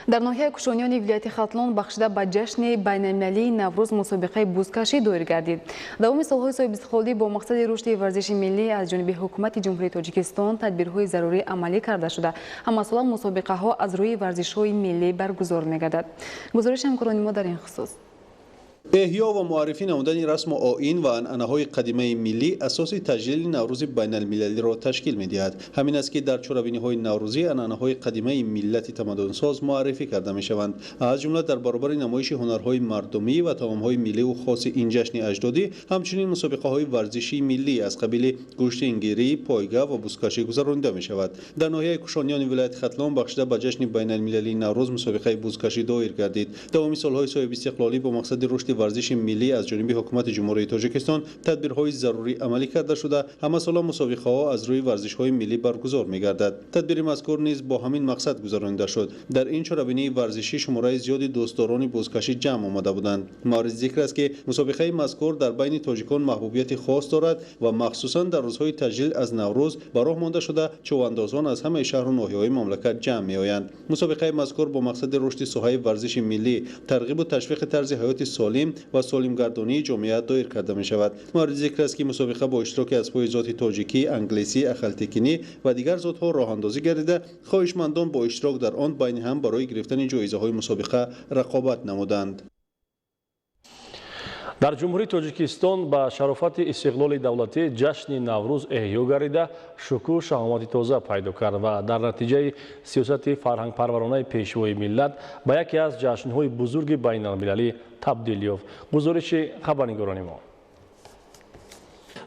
Дар ноҳияи Кушониёни вилояти Хатлон бахшида ба ҷашни байналмилалии Наврӯз мусобиқаи бузкашӣ доир гардид. Давоми солҳои соҳибистиқлолӣ бо мақсади рушди варзиши миллӣ аз ҷониби ҳукумати Ҷумҳурии Тоҷикистон тадбирҳои зарурӣ амалӣ карда шуда, ҳамасола мусобиқаҳо аз рӯи варзишҳои миллӣ баргузор мегардад. Гузориши ҳамкорони мо дар ин хусус. Эҳё ва муаррифӣ намудани расму оин ва анъанаҳои қадимаи миллӣ асоси таҷлили Наврӯзи байналмилалиро ташкил медиҳад. Ҳамин аст, ки дар чорабиниҳои наврӯзӣ анъанаҳои қадимаи миллати тамаддунсоз муаррифӣ карда мешаванд. Аз ҷумла дар баробари намоиши ҳунарҳои мардумӣ ва таомҳои милливу хоси ин ҷашни аҷдодӣ, ҳамчунин мусобиқаҳои варзишии миллӣ аз қабили гӯштингирӣ, пойга ва бузкашӣ гузаронида мешавад. Дар ноҳияи Кушониёни вилояти Хатлон бахшида ба ҷашни байналмилалии Наврӯз мусобиқаи бузкашӣ доир гардид. Давоми солҳои соҳибистиқлолӣ бо мақсади рушди варзиши миллӣ аз ҷониби ҳукумати Ҷумҳурии Тоҷикистон тадбирҳои зарурӣ амалӣ карда шуда, ҳамасола мусобиқаҳо аз рӯи варзишҳои миллӣ баргузор мегардад. Тадбири мазкур низ бо ҳамин мақсад гузаронида шуд. Дар ин чорабинии варзишӣ шумораи зиёди дӯстдорони бузкашӣ ҷамъ омада буданд. Мавриди зикр аст, ки мусобиқаи мазкур дар байни тоҷикон маҳбубияти хос дорад ва махсусан дар рӯзҳои таҷлил аз Наврӯз ба роҳ монда шуда, чӯвандозон аз ҳамаи шаҳру ноҳияҳои мамлакат ҷамъ меоянд. Мусобиқаи мазкур бо мақсади рушди соҳаи варзиши миллӣ, тарғибу ташвиқи тарзи ҳаёти солим ва солимгардонии ҷомеа доир карда мешавад. Мавриди зикр аст, ки мусобиқа бо иштироки аспҳои зоти тоҷикӣ, англисӣ, ахалтекинӣ ва дигар зотҳо роҳандозӣ гардида, хоҳишмандон бо иштирок дар он байни ҳам барои гирифтани ҷоизаҳои мусобиқа рақобат намуданд. Дар Ҷумҳурии Тоҷикистон ба шарофати истиқлоли давлатӣ ҷашни Наврӯз эҳё гардида, шукӯҳ шаҳомати тоза пайдо кард ва дар натиҷаи сиёсати фарҳангпарваронаи пешвои миллат ба яке аз ҷашнҳои бузурги байналмилалӣ табдил ёфт. Гузориши хабарнигорони мо.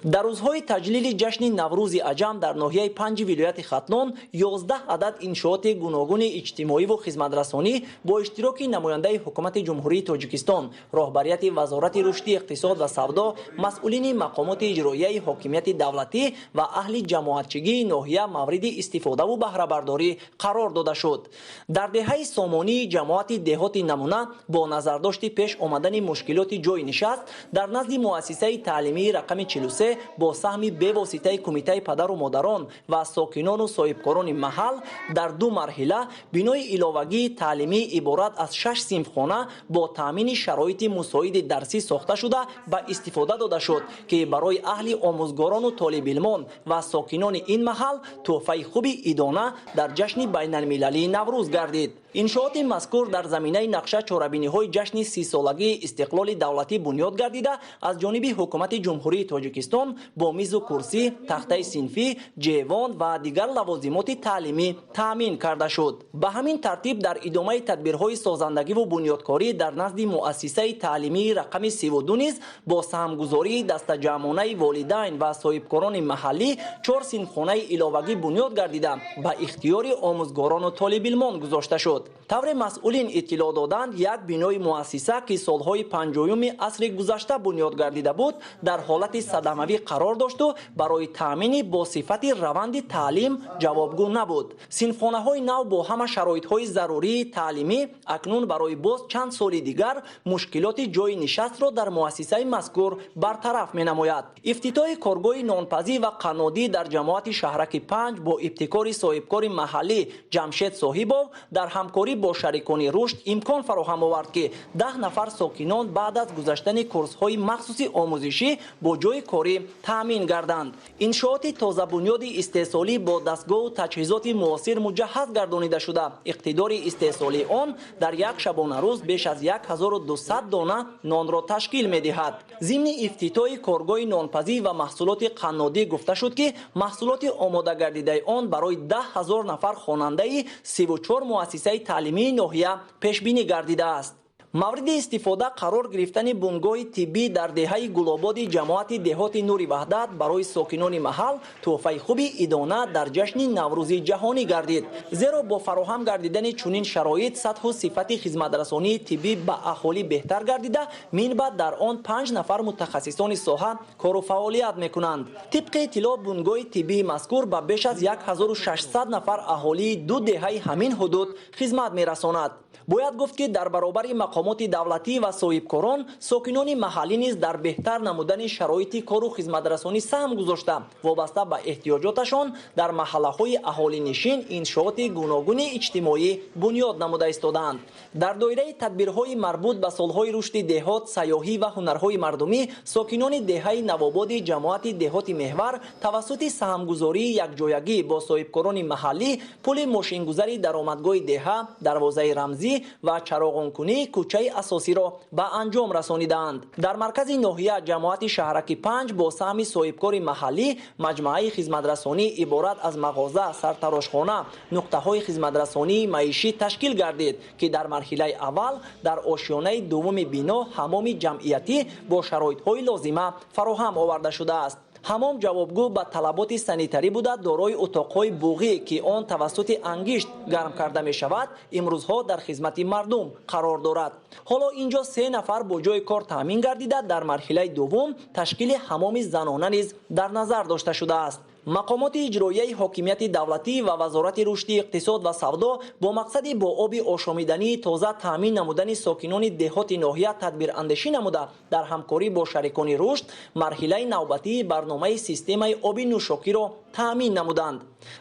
Дар рӯзҳои таҷлили ҷашни Наврӯзи Аҷам дар ноҳияи Панҷи вилояти Хатлон 11 адад иншооти гуногуни иҷтимоиву хизматрасонӣ бо иштироки намояндаи Ҳукумати Ҷумҳурии Тоҷикистон, роҳбарияти Вазорати рушди иқтисод ва савдо, масъулини мақомоти иҷроияи ҳокимияти давлатӣ ва аҳли ҷамоатчигии ноҳия мавриди истифодаву баҳрабардорӣ қарор дода шуд. Дар деҳаи Сомонии ҷамоати деҳоти Намуна бо назардошти пеш омадани мушкилоти ҷойи нишаст дар назди муассисаи таълимии рақами 43 бо саҳми бевоситаи Кумитаи падару модарон ва сокинону соҳибкорони маҳал дар ду марҳила бинои иловагии таълимӣ иборат аз 6 синфхона бо таъмини шароити мусоиди дарсӣ сохта шуда ба истифода дода шуд, ки барои аҳли омӯзгорону толибилмон ва сокинони ин маҳал тӯҳфаи хуби идона дар ҷашни байналмилалии Наврӯз гардид. Иншооти мазкур дар заминаи нақша чорабиниҳои ҷашни 30-солагии истиқлоли давлатӣ бунёд гардида аз ҷониби Ҳукумати Ҷумҳурии Тоҷикистон бо мизу курсӣ, тахтаи синфӣ, ҷевон ва дигар лавозимоти таълимӣ таъмин карда шуд. Ба ҳамин тартиб дар идомаи тадбирҳои созандагиву бунёдкорӣ дар назди муассисаи таълимии рақами 32 низ бо саҳмгузории дастаҷамъонаи волидайн ва соҳибкорони маҳаллӣ 4 синфхонаи иловагӣ бунёд гардида ба ихтиёри омӯзгорону толибилмон гузошта шуд. Тавре масъулин иттилоъ доданд, як бинои муассиса, ки солҳои 50-юми асри гузашта бунёд гардида буд, дар ҳолати садамавӣ қарор дошту барои таъмини бо сифати раванди таълим ҷавобгӯ набуд. Синфхонаҳои нав бо ҳама шароитҳои зарурии таълимӣ акнун барои боз чанд соли дигар мушкилоти ҷойи нишастро дар муассисаи мазкур бартараф менамояд. Ифтитоҳи коргоҳи нонпазӣ ва қаннодӣ дар ҷамоати шаҳраки 5 бо ибтикори соҳибкори маҳаллӣ Ҷамшед Соҳибов дар ҳамкорӣ бо шарикони рушд имкон фароҳам овард, ки 10 нафар сокинон баъд аз гузаштани курсҳои махсуси омӯзишӣ бо ҷойи корӣ таъмин гарданд. Иншооти тозабунёди истеҳсолӣ бо дастгоҳу таҷҳизоти муосир муҷаҳҳаз гардонида шуда, иқтидори истеҳсолии он дар як шабонарӯз беш аз 1200 дона нонро ташкил медиҳад. Зимни ифтитоҳи коргоҳи нонпазӣ ва маҳсулоти қаннодӣ гуфта шуд, ки маҳсулоти омода гардидаи он барои 10 000 нафар хонандаи 34 муассисаи таълимии ноҳия пешбинӣ гардидааст. Мавриди истифода қарор гирифтани бунгоҳи тиббӣ дар деҳаи Гулободи ҷамоати деҳоти Нури Ваҳдат барои сокинони маҳал тӯҳфаи хуби идона дар ҷашни Наврӯзи ҷаҳонӣ гардид. Зеро бо фароҳам гардидани чунин шароит сатҳу сифати хизматрасонии тиббӣ ба аҳолӣ беҳтар гардида, минбаъд дар он 5 нафар мутахассисони соҳа кору фаъолият мекунанд. Тибқи иттилоъ, бунгоҳи тиббии мазкур ба беш аз 1600 нафар аҳолии ду деҳаи ҳамин ҳудуд хизмат мерасонад. Бояд гуфт, ки дар баробари мақомоти давлатӣ ва соҳибкорон, сокинони маҳаллӣ низ дар беҳтар намудани шароити кору хизматрасонӣ саҳм гузошта, вобаста ба эҳтиёҷоташон дар маҳаллаҳои аҳолинишин иншооти гуногуни иҷтимоӣ бунёд намуда истодаанд. Дар доираи тадбирҳои марбут ба солҳои рушди деҳот, сайёҳӣ ва ҳунарҳои мардумӣ, сокинони деҳаи Навободи ҷамоати деҳоти Меҳвар тавассути саҳмгузории якҷоягӣ бо соҳибкорони маҳаллӣ пули мошингузари даромадгоҳи деҳа, дарвозаи рамзӣ ва чароғонкунии кӯчаи асосиро ба анҷом расонидаанд. Дар маркази ноҳия ҷамоати шаҳраки 5 бо саҳми соҳибкори маҳаллӣ маҷмӯаи хизматрасонӣ иборат аз мағоза, сартарошхона, нуқтаҳои хизматрасонии маишӣ ташкил гардид, ки дар марҳилаи аввал дар ошёнаи дуввуми бино ҳамоми ҷамъиятӣ бо шароитҳои лозима фароҳам оварда шудааст. Ҳамом ҷавобгӯ ба талаботи санитарӣ буда, дорои утоқҳои буғӣ, ки он тавассути ангишт гарм карда мешавад, имрӯзҳо дар хизмати мардум қарор дорад. Ҳоло инҷо 3 нафар бо ҷойи кор таъмин гардида, дар марҳилаи дуввум ташкили ҳамоми занона низ дар назар дошта шудааст. Мақомоти иҷроияи ҳокимияти давлатӣ ва Вазорати рушди иқтисод ва савдо бо мақсади бо оби ошомидании тоза таъмин намудани сокинони деҳоти ноҳия тадбирандешӣ намуда, дар ҳамкорӣ бо шарикони рушд марҳилаи навбатии барномаи системаи оби нӯшокиро таъмин намуданд.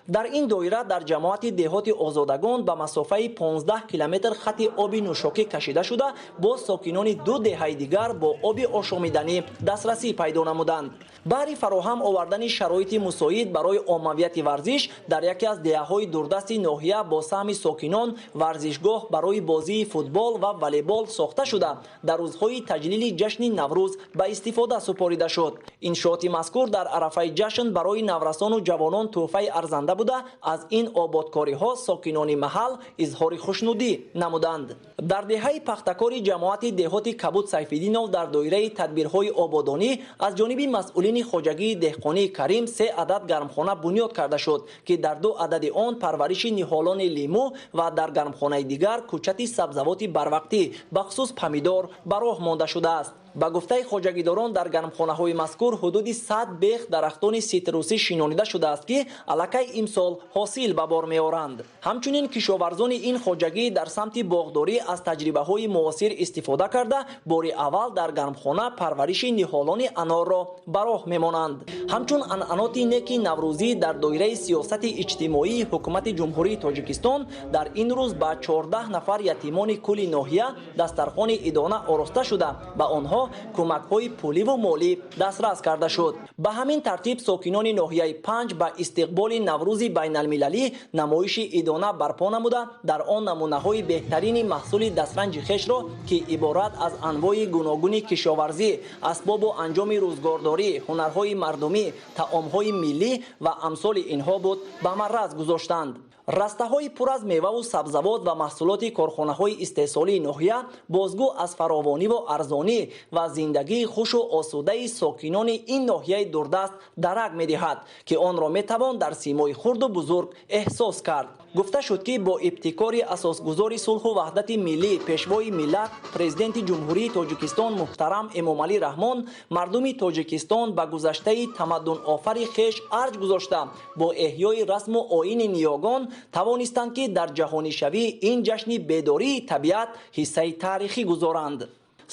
Дар ин доира дар ҷамоати деҳоти Озодагон ба масофаи 15 километр хати оби нӯшокӣ кашида шуда, боз сокинони ду деҳаи дигар бо оби ошомиданӣ дастрасӣ пайдо намуданд. Баҳри фароҳам овардани шароити мусоид барои оммавияти варзиш дар яке аз деҳаҳои дурдасти ноҳия бо саҳми сокинон варзишгоҳ барои бозии футбол ва волейбол сохта шуда, дар рӯзҳои таҷлили ҷашни Наврӯз ба истифода супорида шуд. Иншооти мазкур дар арафаи ҷашн барои наврасону ҷавонон тӯҳфаи арзанда буда, аз ин ободкориҳо сокинони маҳал изҳори хушнудӣ намуданд. Дар деҳаи Пахтакори ҷамоати деҳоти Кабуд Сайфиддинов дар доираи тадбирҳои ободонӣ аз ҷониби масъулини хоҷагии деҳқонии Карим 3 адад гармхона бунёд карда шуд, ки дар 2 адади он парвариши ниҳолони лимӯ ва дар гармхонаи дигар кӯчати сабзавоти барвақтӣ, бахусус помидор, ба роҳ монда шудааст. Ба гуфтаи хоҷагидорон, дар гармхонаҳои мазкур ҳудуди 100 бех дарахтони ситрусӣ шинонида шудааст, ки аллакай имсол ҳосил ба бор меоранд. Ҳамчунин кишоварзони ин хоҷагӣ дар самти боғдорӣ аз таҷрибаҳои муосир истифода карда, бори аввал дар гармхона парвариши ниҳолони анорро ба роҳ мемонанд. Ҳамчун анъаноти неки наврӯзӣ дар доираи сиёсати иҷтимоии ҳукумати Ҷумҳурии Тоҷикистон дар ин рӯз ба 14 нафар ятимони кулли ноҳия дастархони идона ороста шуда, ба онҳо кӯмакҳои пуливу молӣ дастрас карда шуд. Ба ҳамин тартиб сокинони ноҳияи Панҷ ба истиқболи Наврӯзи байналмилалӣ намоиши идона барпо намуда, дар он намунаҳои беҳтарини маҳсули дастранҷи хешро, ки иборат аз анвои гуногуни кишоварзӣ, асбобу анҷоми рӯзгордорӣ, ҳунарҳои мардумӣ, таомҳои миллӣ ва амсоли инҳо буд, ба марраз гузоштанд. Растаҳои пур аз меваву сабзавот ва маҳсулоти корхонаҳои истеҳсолии ноҳия бозгӯ аз фаровониву арзонӣ ва зиндагии хушу осудаи сокинони ин ноҳияи дурдаст дарак медиҳад, ки онро метавон дар симои хурду бузург эҳсос кард. Гуфта шуд, ки бо ибтикори асосгузори сулҳу ваҳдати миллӣ, пешвои миллат, Президенти Ҷумҳурии Тоҷикистон муҳтарам Эмомалӣ Раҳмон, мардуми Тоҷикистон ба гузаштаи тамаддунофари хеш арҷ гузошта, бо эҳёи расму оини ниёгон тавонистанд, ки дар ҷаҳонишавии ин ҷашни бедории табиат ҳиссаи таърихӣ гузоранд.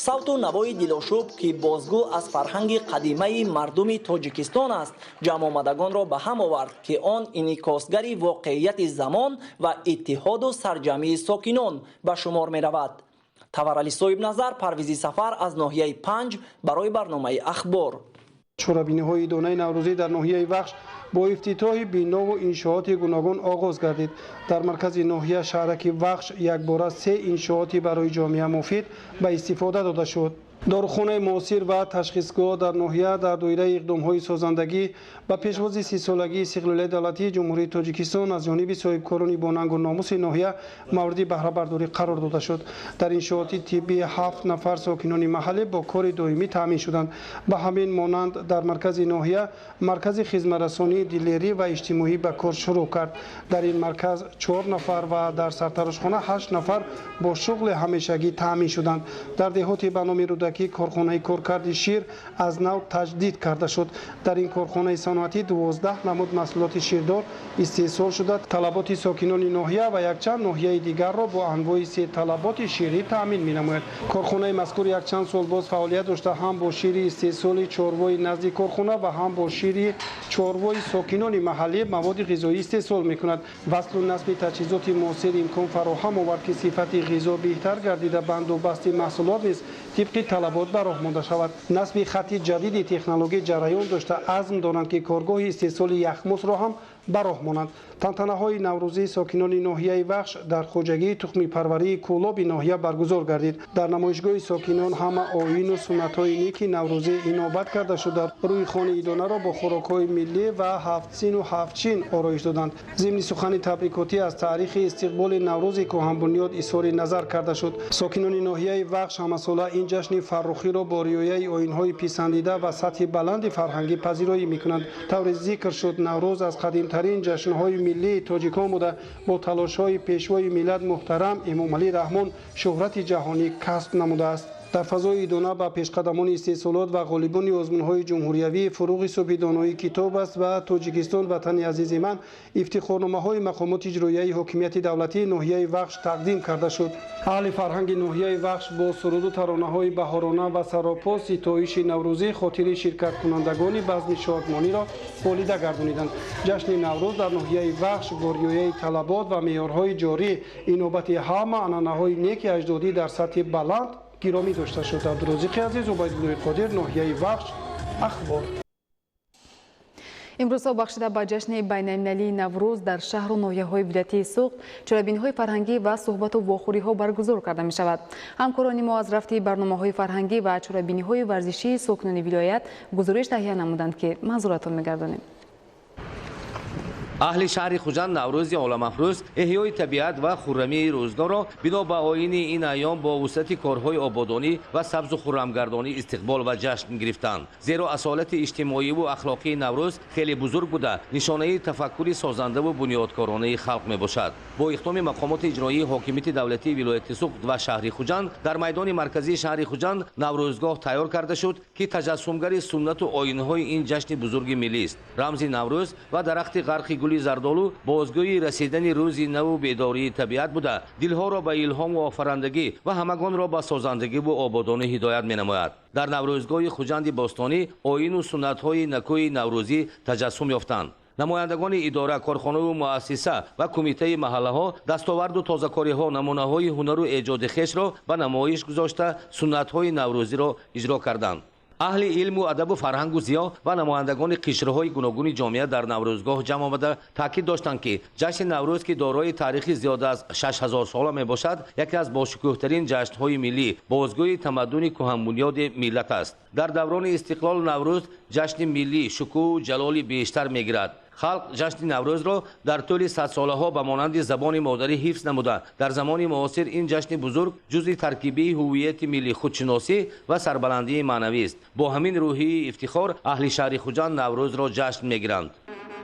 Савту навои дилошӯб, ки бозгӯ аз фарҳанги қадимаи мардуми Тоҷикистон аст, ҷамъомадагонро ба ҳам овард, ки он инъикосгари воқеияти замон ва иттиҳоду сарҷамъии сокинон ба шумор меравад. Таварали Соҳибназар, Парвизи Сафар аз ноҳияи Панҷ барои барномаи Ахбор. Чорабиниҳои идонаи наврӯзӣ дар ноҳияи Вахш бо ифтитоҳи бинову иншооти гуногун оғоз гардид. Дар маркази ноҳия шаҳраки Вахш якбора 3 иншооти барои ҷомеа муфид ба истифода дода шуд. Дорухонаи муосир ва ташхисгоҳ дар ноҳия дар доираи иқдомҳои созандагӣ ба пешвози 30-солагии истиқлолияти давлатии Ҷумҳурии Тоҷикистон аз ҷониби соҳибкорони бонангу номуси ноҳия мавриди баҳрабардорӣ қарор дода шуд. Дар иншооти тиббӣ 7 нафар сокинони маҳаллӣ бо кори доимӣ таъмин шуданд. Ба ҳамин монанд дар маркази ноҳия маркази хизматрасонии дилерӣ ва иҷтимоӣ ба кор шурӯъ кард. Дар ин марказ 4 нафар ва дар сартарошхона 8 нафар бо шуғли ҳамешагӣ таъмин шуданд. Дар деҳоти ба номи Рӯдакӣ корхонаи коркарди шир аз нав таҷдид карда шуд. Дар ин корхонаи саноатӣ 12 намуд маҳсулоти ширдор истеҳсол шуда, талаботи сокинони ноҳия ва якчанд ноҳияи дигарро бо анвои се талаботи ширӣ таъмин менамояд. Корхонаи мазкур якчанд сол боз фаъолият дошта, ҳам бо шири истеҳсоли чорвои назди корхона ва ҳам бо шири чорвои сокинони маҳаллӣ маводи ғизоӣ истеҳсол мекунад. Васлу насби таҷҳизоти муосир имкон фароҳам овард, ки сифати ғизо беҳтар гардида, банду басти маҳсулот низ тибқи талабот ба роҳ монда шавад. Насби хатти ҷадиди технологӣ ҷараён дошта, азм доранд, ки коргоҳи истеҳсоли яхмусро ҳам ба роҳ монанд. Тантанаҳои наврӯзии сокинони ноҳияи Вахш дар хоҷагии тухмипарварии Кӯлоби ноҳия баргузор гардид. Дар намоишгоҳи сокинон ҳама оину суннатҳои неки наврӯзӣ инобат карда шуда, рӯи хони идонаро бо хӯрокҳои миллӣ ва ҳафтсину ҳафтчин ороиш доданд. Зимни сухани табрикотӣ аз таърихи истиқболи наврӯзи кӯҳанбунёд изҳори назар карда шуд. Сокинони ноҳияи Вахш ҳамасола ин ҷашни фаррухиро бо риояи оинҳои писандида ва сатҳи баланди фарҳангӣ пазироӣ мекунанд. Тавре зикр шуд, Наврӯз аз қадимтарин ҷашнҳои миллии тоҷикон буда, бо талошҳои пешвои миллат муҳтарам Эмомалӣ Раҳмон шӯҳрати ҷаҳонӣ касб намудааст. Дар фазои идона ба пешқадамони истеҳсолот ва ғолибони озмунҳои ҷумҳуриявӣ «Фуруғи субҳи доноӣ китоб аст» ва «Тоҷикистон ватани азизи ман» ифтихорномаҳои мақомоти иҷроияи ҳокимияти давлатии ноҳияи Вахш тақдим карда шуд. Аҳли фарҳанги ноҳияи Вахш бо суруду таронаҳои баҳорона ва саропо ситоиши наврӯзӣ хотири ширкаткунандагони базми шодмониро болида гардониданд. Ҷашни Наврӯз дар ноҳияи Вахш бо риояи талабот ва меъёрҳои ҷорӣ, инобати ҳама анъанаҳои неки аҷдодӣ дар сатҳи баланд гиромӣ дошта шуд. Абдурозиқи Азиз, Убайдуллои Қодир, ноҳияи Вахш, Ахбор. Имрӯзҳо бахшида ба ҷашни байналмилалии Наврӯз дар шаҳру ноҳияҳои вилояти Суғд чорабиниҳои фарҳангӣ ва суҳбату вохӯриҳо баргузор карда мешавад. Ҳамкорони мо аз рафти барномаҳои фарҳангӣ ва чорабиниҳои варзишии сокинони вилоят гузориш таҳия намуданд, ки манзуратон мегардонем. Аҳли шаҳри Хуҷанд Наврӯзи оламафрӯз, эҳёи табиат ва хуррамии рӯзгорро бино ба оини ин айём бо вусъати корҳои ободонӣ ва сабзу хуррамгардонӣ истиқбол ва ҷашн гирифтанд. Зеро асолати иҷтимоиву ахлоқии Наврӯз хеле бузург буда, нишонаи тафаккури созандаву бунёдкоронаи халқ мебошад. Бо иқдоми мақомоти иҷроии ҳокимияти давлатии вилояти Суғд ва шаҳри Хуҷанд дар майдони марказии шаҳри Хуҷанд Наврӯзгоҳ тайёр карда шуд, ки таҷассумгари суннату оинҳои ин ҷашни бузурги миллист. Рамзи Наврӯз ва дарахти ғарқи гули зардолу бозгӯи расидани рӯзи наву бедории табиат буда, дилҳоро ба илҳому офарандагӣ ва ҳамагонро ба созандагиву ободонӣ ҳидоят менамояд. Дар Наврӯзгоҳи Хуҷанди бостонӣ оину суннатҳои накӯи наврӯзӣ таҷассум ёфтанд. Намояндагони идора, корхонаву муассиса ва кумитаи маҳаллаҳо дастоварду тозакориҳо, намунаҳои ҳунару эҷоди хешро ба намоиш гузошта, суннатҳои наврӯзиро иҷро карданд. Аҳли илму адабу фарҳангу зиё ва намояндагони қишрҳои гуногуни ҷомеа дар Наврӯзгоҳ ҷамъ омада таъкид доштанд, ки ҷашни Наврӯз, ки дорои таърихи зиёда аз 6000 сола мебошад, яке аз бошукӯҳтарин ҷашнҳои миллӣ, бозгӯи тамаддуни кӯҳанбунёди миллат аст. Дар даврони истиқлол Наврӯз ҷашни миллӣ шукӯҳу ҷалоли бештар мегирад. Халқ ҷашни Наврӯзро дар тӯли садсолаҳо ба монанди забони модарӣ ҳифз намуда, дар замони муосир ин ҷашни бузург ҷузъи таркибии ҳуввияти миллӣ, худшиносӣ ва сарбаландии маънавист. Бо ҳамин рӯҳии ифтихор аҳли шаҳри Хуҷанд Наврӯзро ҷашн мегиранд.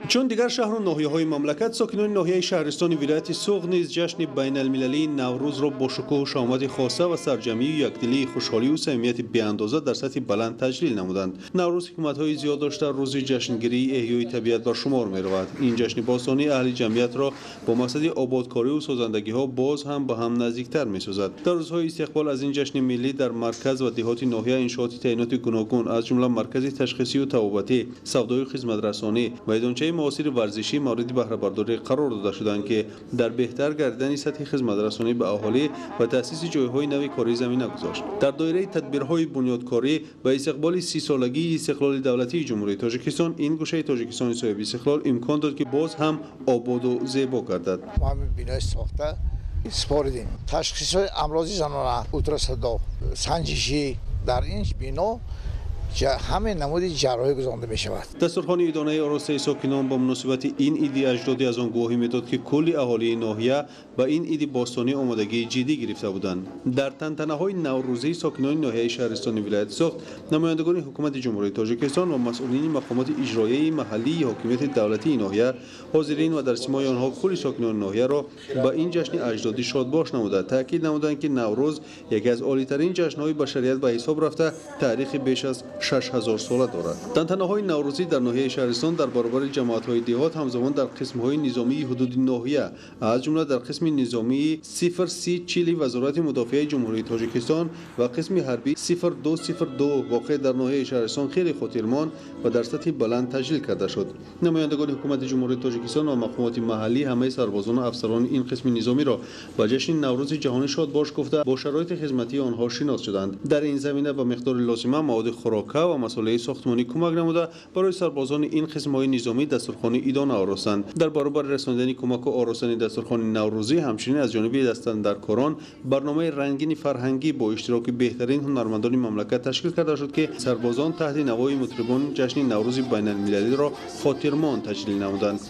Чун дигар шаҳру ноҳияҳои мамлакат, сокинони ноҳияи шаҳристони вилояти Суғд низ ҷашни байналмилалии Наврӯзро бо шукӯҳу шаҳомати хоса ва сарҷамъию якдилии хушҳолию самимияти беандоза дар сатҳи баланд таҷлил намуданд. Наврӯз ҳикматҳои зиёд дошта, рӯзи ҷашнгирии эҳёи табиат бар шумор меравад. Ин ҷашни бостонӣ аҳли ҷамъиятро бо мақсади ободкориву созандагиҳо боз ҳам ба ҳам наздиктар месозад. Дар рӯзҳои истиқбол аз ин ҷашни миллӣ дар марказ ва деҳоти ноҳия иншооти таъиноти гуногун, аз ҷумла маркази ташхисию табобатӣ, савдою хизматрасонӣ, майдончаи муосири варзишӣ мавриди баҳрабардорӣ қарор дода шуданд, ки дар беҳтар гардидани сатҳи хизматрасонӣ ба аҳолӣ ва таъсиси ҷойҳои нави корӣ замина гузошт. Дар доираи тадбирҳои бунёдкорӣ ба истиқболи 30-солагии истиқлоли давлатии Ҷумҳурии Тоҷикистон ин гӯшаи Тоҷикистони соҳиби истиқлол имкон дод, ки боз ҳам ободу зебо гардад. Мо ҳамин бинои сохта супоридем. Ташхисҳои амрози занона, ултрасадо, санҷишӣ дар ин бино ҳамин намуди ҷарроҳӣ гузаронда мешавад. Дастурхони идонаи оростаи сокинон бо муносибати ин иди аҷдодӣ аз он гувоҳӣ медод, ки кулли аҳолии ноҳия ба ин иди бостонӣ омодагии ҷиддӣ гирифта буданд. Дар тантанаҳои наврӯзии сокинони ноҳияи шаҳристони вилояти Суғд, намояндагони ҳукумати Ҷумҳурии Тоҷикистон ва масъулини мақомоти иҷроияи маҳаллии ҳокимияти давлатии ноҳия ҳозирин ва дар симои онҳо кулли сокинони ноҳияро ба ин ҷашни аҷдодӣ шодбош намуда, таъкид намуданд, ки Наврӯз яке аз олитарин ҷашнҳои башарият ба ҳисоб рафта, таърихи беш аз 6000 сола дорад. Тантанаҳои наврӯзӣ дар ноҳияи шаҳристон дар баробари ҷамоатҳои деҳот ҳамзамон дар қисмҳои низомии ҳудуди ноҳия, аз ҷумла дар қисми низомии 0340 Вазорати мудофиаи Ҷумҳурии Тоҷикистон ва қисми ҳарбии 0202 воқеъ дар ноҳияи шаҳристон хеле хотирмон ва дар сатҳи баланд таҷлил карда шуд. Намояндагони ҳукумати Ҷумҳурии Тоҷикистон ва мақомоти маҳаллӣ ҳамаи сарбозону афсарони ин қисми низомиро ба ҷашни Наврӯзи ҷаҳонӣ шодбош гуфта, бо шароити хизматии онҳо шинос шуданд. Дар ин замина ба миқдори лозима маводи хӯрока ва масолеҳи сохтмонӣ кӯмак намуда, барои сарбозони ин қисмҳои низомӣ дастурхони идона оростанд. Дар баробари расонидани кӯмаку оростани дастурхони наврӯзӣ, ҳамчунин аз ҷониби дастандаркорон барномаи рангини фарҳангӣ бо иштироки беҳтарин ҳунармандони мамлакат ташкил карда шуд, ки сарбозон таҳти навои мутрибон ҷашни Наврӯзи байналмилалиро хотирмон таҷлил намуданд.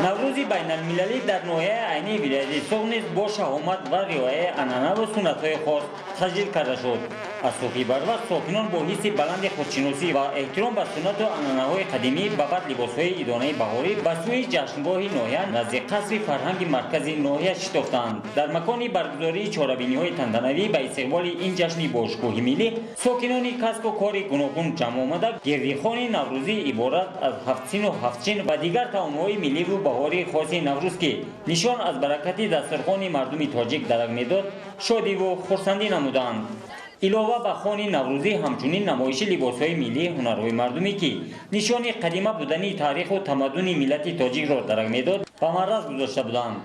Наврӯзи байналмилалӣ дар ноҳияи Айнии вилояти Суғд низ бо шаҳомат ва риояи анъанаву суннатҳои хос таҷлил карда шуд. Аз субҳи барвақт сокинон бо ҳисси баланди худшиносӣ ва эҳтиром ба суннату анъанаҳои қадимӣ ба бар либосҳои идонаи баҳорӣ ба сӯи ҷашнгоҳи ноҳия назди қасри фарҳанги маркази ноҳия шитофтанд. Дар макони баргузории чорабиниҳои тантанавӣ ба истиқболи ин ҷашни бошукӯҳи миллӣ сокинони касбу кори гуногун ҷамъ омада, гирдихони наврӯзӣ иборат аз ҳафтсину ҳафтчин ва дигар таомҳои милливу баҳории хоси Наврӯз, ки нишон аз баракати дастурхони мардуми тоҷик дарак медод, шодиву хурсандӣ намуданд. Илова ба хони наврӯзӣ ҳамчунин намоиши либосҳои миллии ҳунарҳои мардумӣ, ки нишони қадима будани таъриху тамаддуни миллати тоҷикро дарак медод, ба марраз гузошта буданд.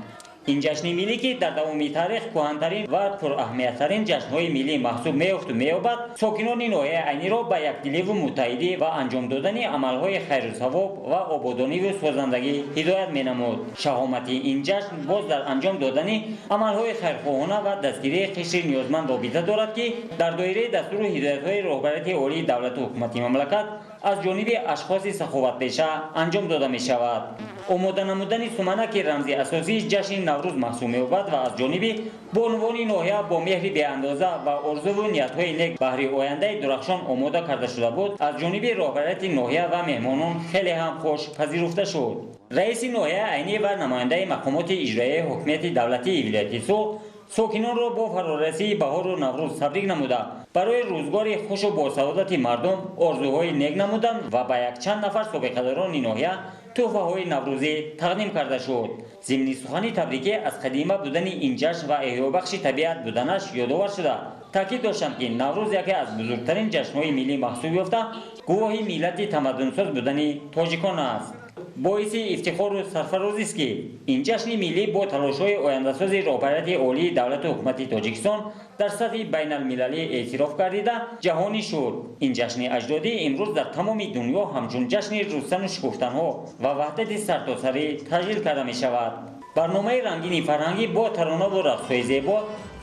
Ин ҷашни миллӣ, ки дар давоми таърих кӯҳантарин ва пураҳамияттарин ҷашнҳои миллӣ маҳсуб меёфту меёбад, сокинони ноҳияи Айниро ба якдиливу муттаҳидӣ ва анҷом додани амалҳои хайру савоб ва ободониву созандагӣ ҳидоят менамуд. Шаҳомати ин ҷашн боз дар анҷом додани амалҳои хайрхоҳона ва дастгирии қишри ниёзманд робита дорад, ки дар доираи дастуру ҳидоятҳои роҳбарияти олии давлату ҳукумати мамлакат аз ҷониби ашхоси саховатпеша анҷом дода мешавад. Омода намудани суманак, ки рамзи асосии ҷашни Наврӯз маҳсуб меёбад ва аз ҷониби бонувони ноҳия бо меҳри беандоза ва орзуву ниятҳои нек баҳри ояндаи дурахшон омода карда шуда буд, аз ҷониби роҳбарияти ноҳия ва меҳмонон хеле ҳам хуш пазируфта шуд. Раиси ноҳияи Айнӣ ва намояндаи мақомоти иҷроияи ҳокимияти давлатии вилояти Суғд сокинонро бо фарорасии баҳору Наврӯз табрик намуда, барои рӯзгори хушу босаодати мардум орзуҳои нек намуданд ва ба якчанд нафар собиқадорони ноҳия тӯҳфаҳои наврӯзӣ тақдим карда шуд. Зимни сухани табрикӣ аз қадима будани ин ҷашн ва эҳёбахши табиат буданаш ёдовар шуда, таъкид доштанд, ки Наврӯз яке аз бузургтарин ҷашнҳои миллӣ маҳсуб ёфта, гувоҳи миллати тамаддунсоз будани тоҷикон аст. Боиси ифтихору сарфарозист, ки ин ҷашни миллӣ бо талошҳои ояндасози роҳбарияти олии давлату ҳукумати Тоҷикистон дар сатҳи байналмилалӣ эътироф гардида, ҷаҳонӣ шуд. Ин ҷашни аҷдодӣ имрӯз дар тамоми дунё ҳамчун ҷашни рустану шукуфтанҳо ва ваҳдати сартосарӣ таҷлил карда мешавад. Барномаи рангини фарҳангӣ бо таронаву рақсҳои зебо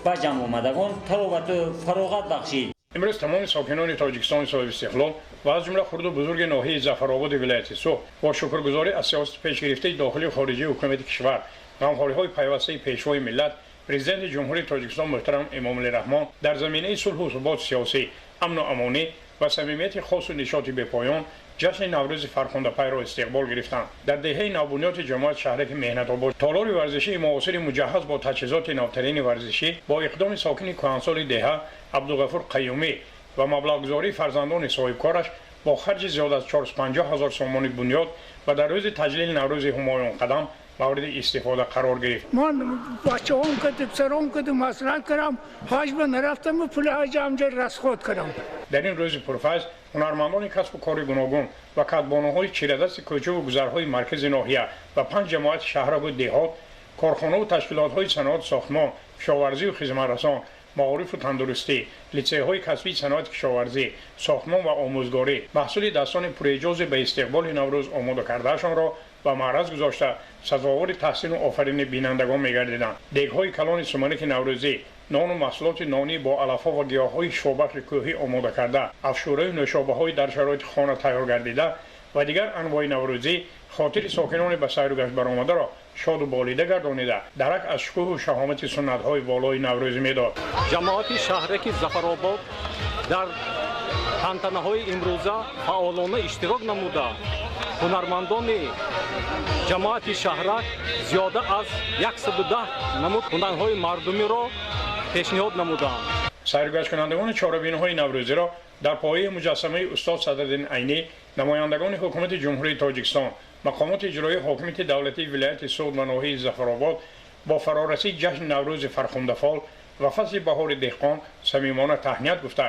ба ҷамъомадагон таровату фароғат бахшид. Имрӯз тамоми сокинони Тоҷикистони соҳибистиқлол ва аз ҷумла хурду бузурги ноҳияи Зафарободи вилояти Суғд бо шукргузорӣ аз сиёсати пешгирифтаи дохилию хориҷии ҳукумати кишвар, ғамхориҳои пайвастаи Пешвои миллат, Президенти Ҷумҳурии Тоҷикистон муҳтарам Эмомалӣ Раҳмон дар заминаи сулҳу суботи сиёсӣ, амну амонӣ ва самимияти хосу нишоти бепоён ҷашни Наврӯзи фархундапайро истиқбол гирифтанд. Дар деҳаи навбунёди ҷамоати шаҳраки Меҳнатобод толори варзишии муосири муҷаҳҳаз бо таҷҳизоти навтарини варзишӣ бо иқдоми сокини кӯҳансоли деҳа Абдуғафур Қаюмӣ ва маблағгузории фарзандони соҳибкораш бо харҷи зиёд аз 450 ҳазор сомонӣ бунёд ва дар рӯзи таҷлили Наврӯзи ҳумоюнқадам мавриди истифода қарор гирифт. Ман бачаҳом кадим, писаром кадим, маслиҳат кардам, ҳаҷ ба нарафтам, пули ҳаҷ ҳамҷа расход кардам. Дар ин рӯзи пурфайз ҳунармандони касбу кори гуногун ва кадбонуҳои чирадасти кӯчаву гузарҳои маркази ноҳия ва панҷ ҷамоати шаҳраку деҳот, корхонаву ташкилотҳои саноату сохтмон, кишоварзию хизматрасон, маорифу тандурустӣ, литсейҳои касбии саноати кишоварзӣ, сохтмон ва омӯзгорӣ маҳсули дастони пурэъҷозе ба истиқболи Наврӯз омода кардаашонро ба маъраз гузошта, сазовори таҳсину офарини бинандагон мегардиданд. Дегҳои калони суманаки наврӯзӣ, нону маҳсулоти нонӣ бо алафҳо ва гиёҳҳои шифобахши кӯҳӣ омода карда, афшӯраю нӯшобаҳои дар шароити хона тайёр гардида ва дигар анвои наврӯзӣ хотири сокинони ба сайру гашт баромадаро шоду болида гардонида, дарак аз шукӯҳу шаҳомати суннатҳои волои наврӯзӣ медод. Ҷамоати шаҳраки Зафаробод дар тантанаҳои имрӯза фаъолона иштирок намуда, ҳунармандони ҷамоати шаҳрак зиёда аз 110 намуд ҳунарҳои мардумиро пешниҳод намуданд. Сайругашткунандагони чорабиниҳои наврӯзиро дар пояи муҷассамаи устод Садриддин Айнӣ намояндагони ҳукумати Ҷумҳурии Тоҷикистон, мақомоти иҷроии ҳокимияти давлатии вилояти Суғд ва ноҳияи Зафаробод бо фарорасии ҷашни Наврӯзи фархундафол ва фасли баҳори деҳқон самимона таҳният гуфта,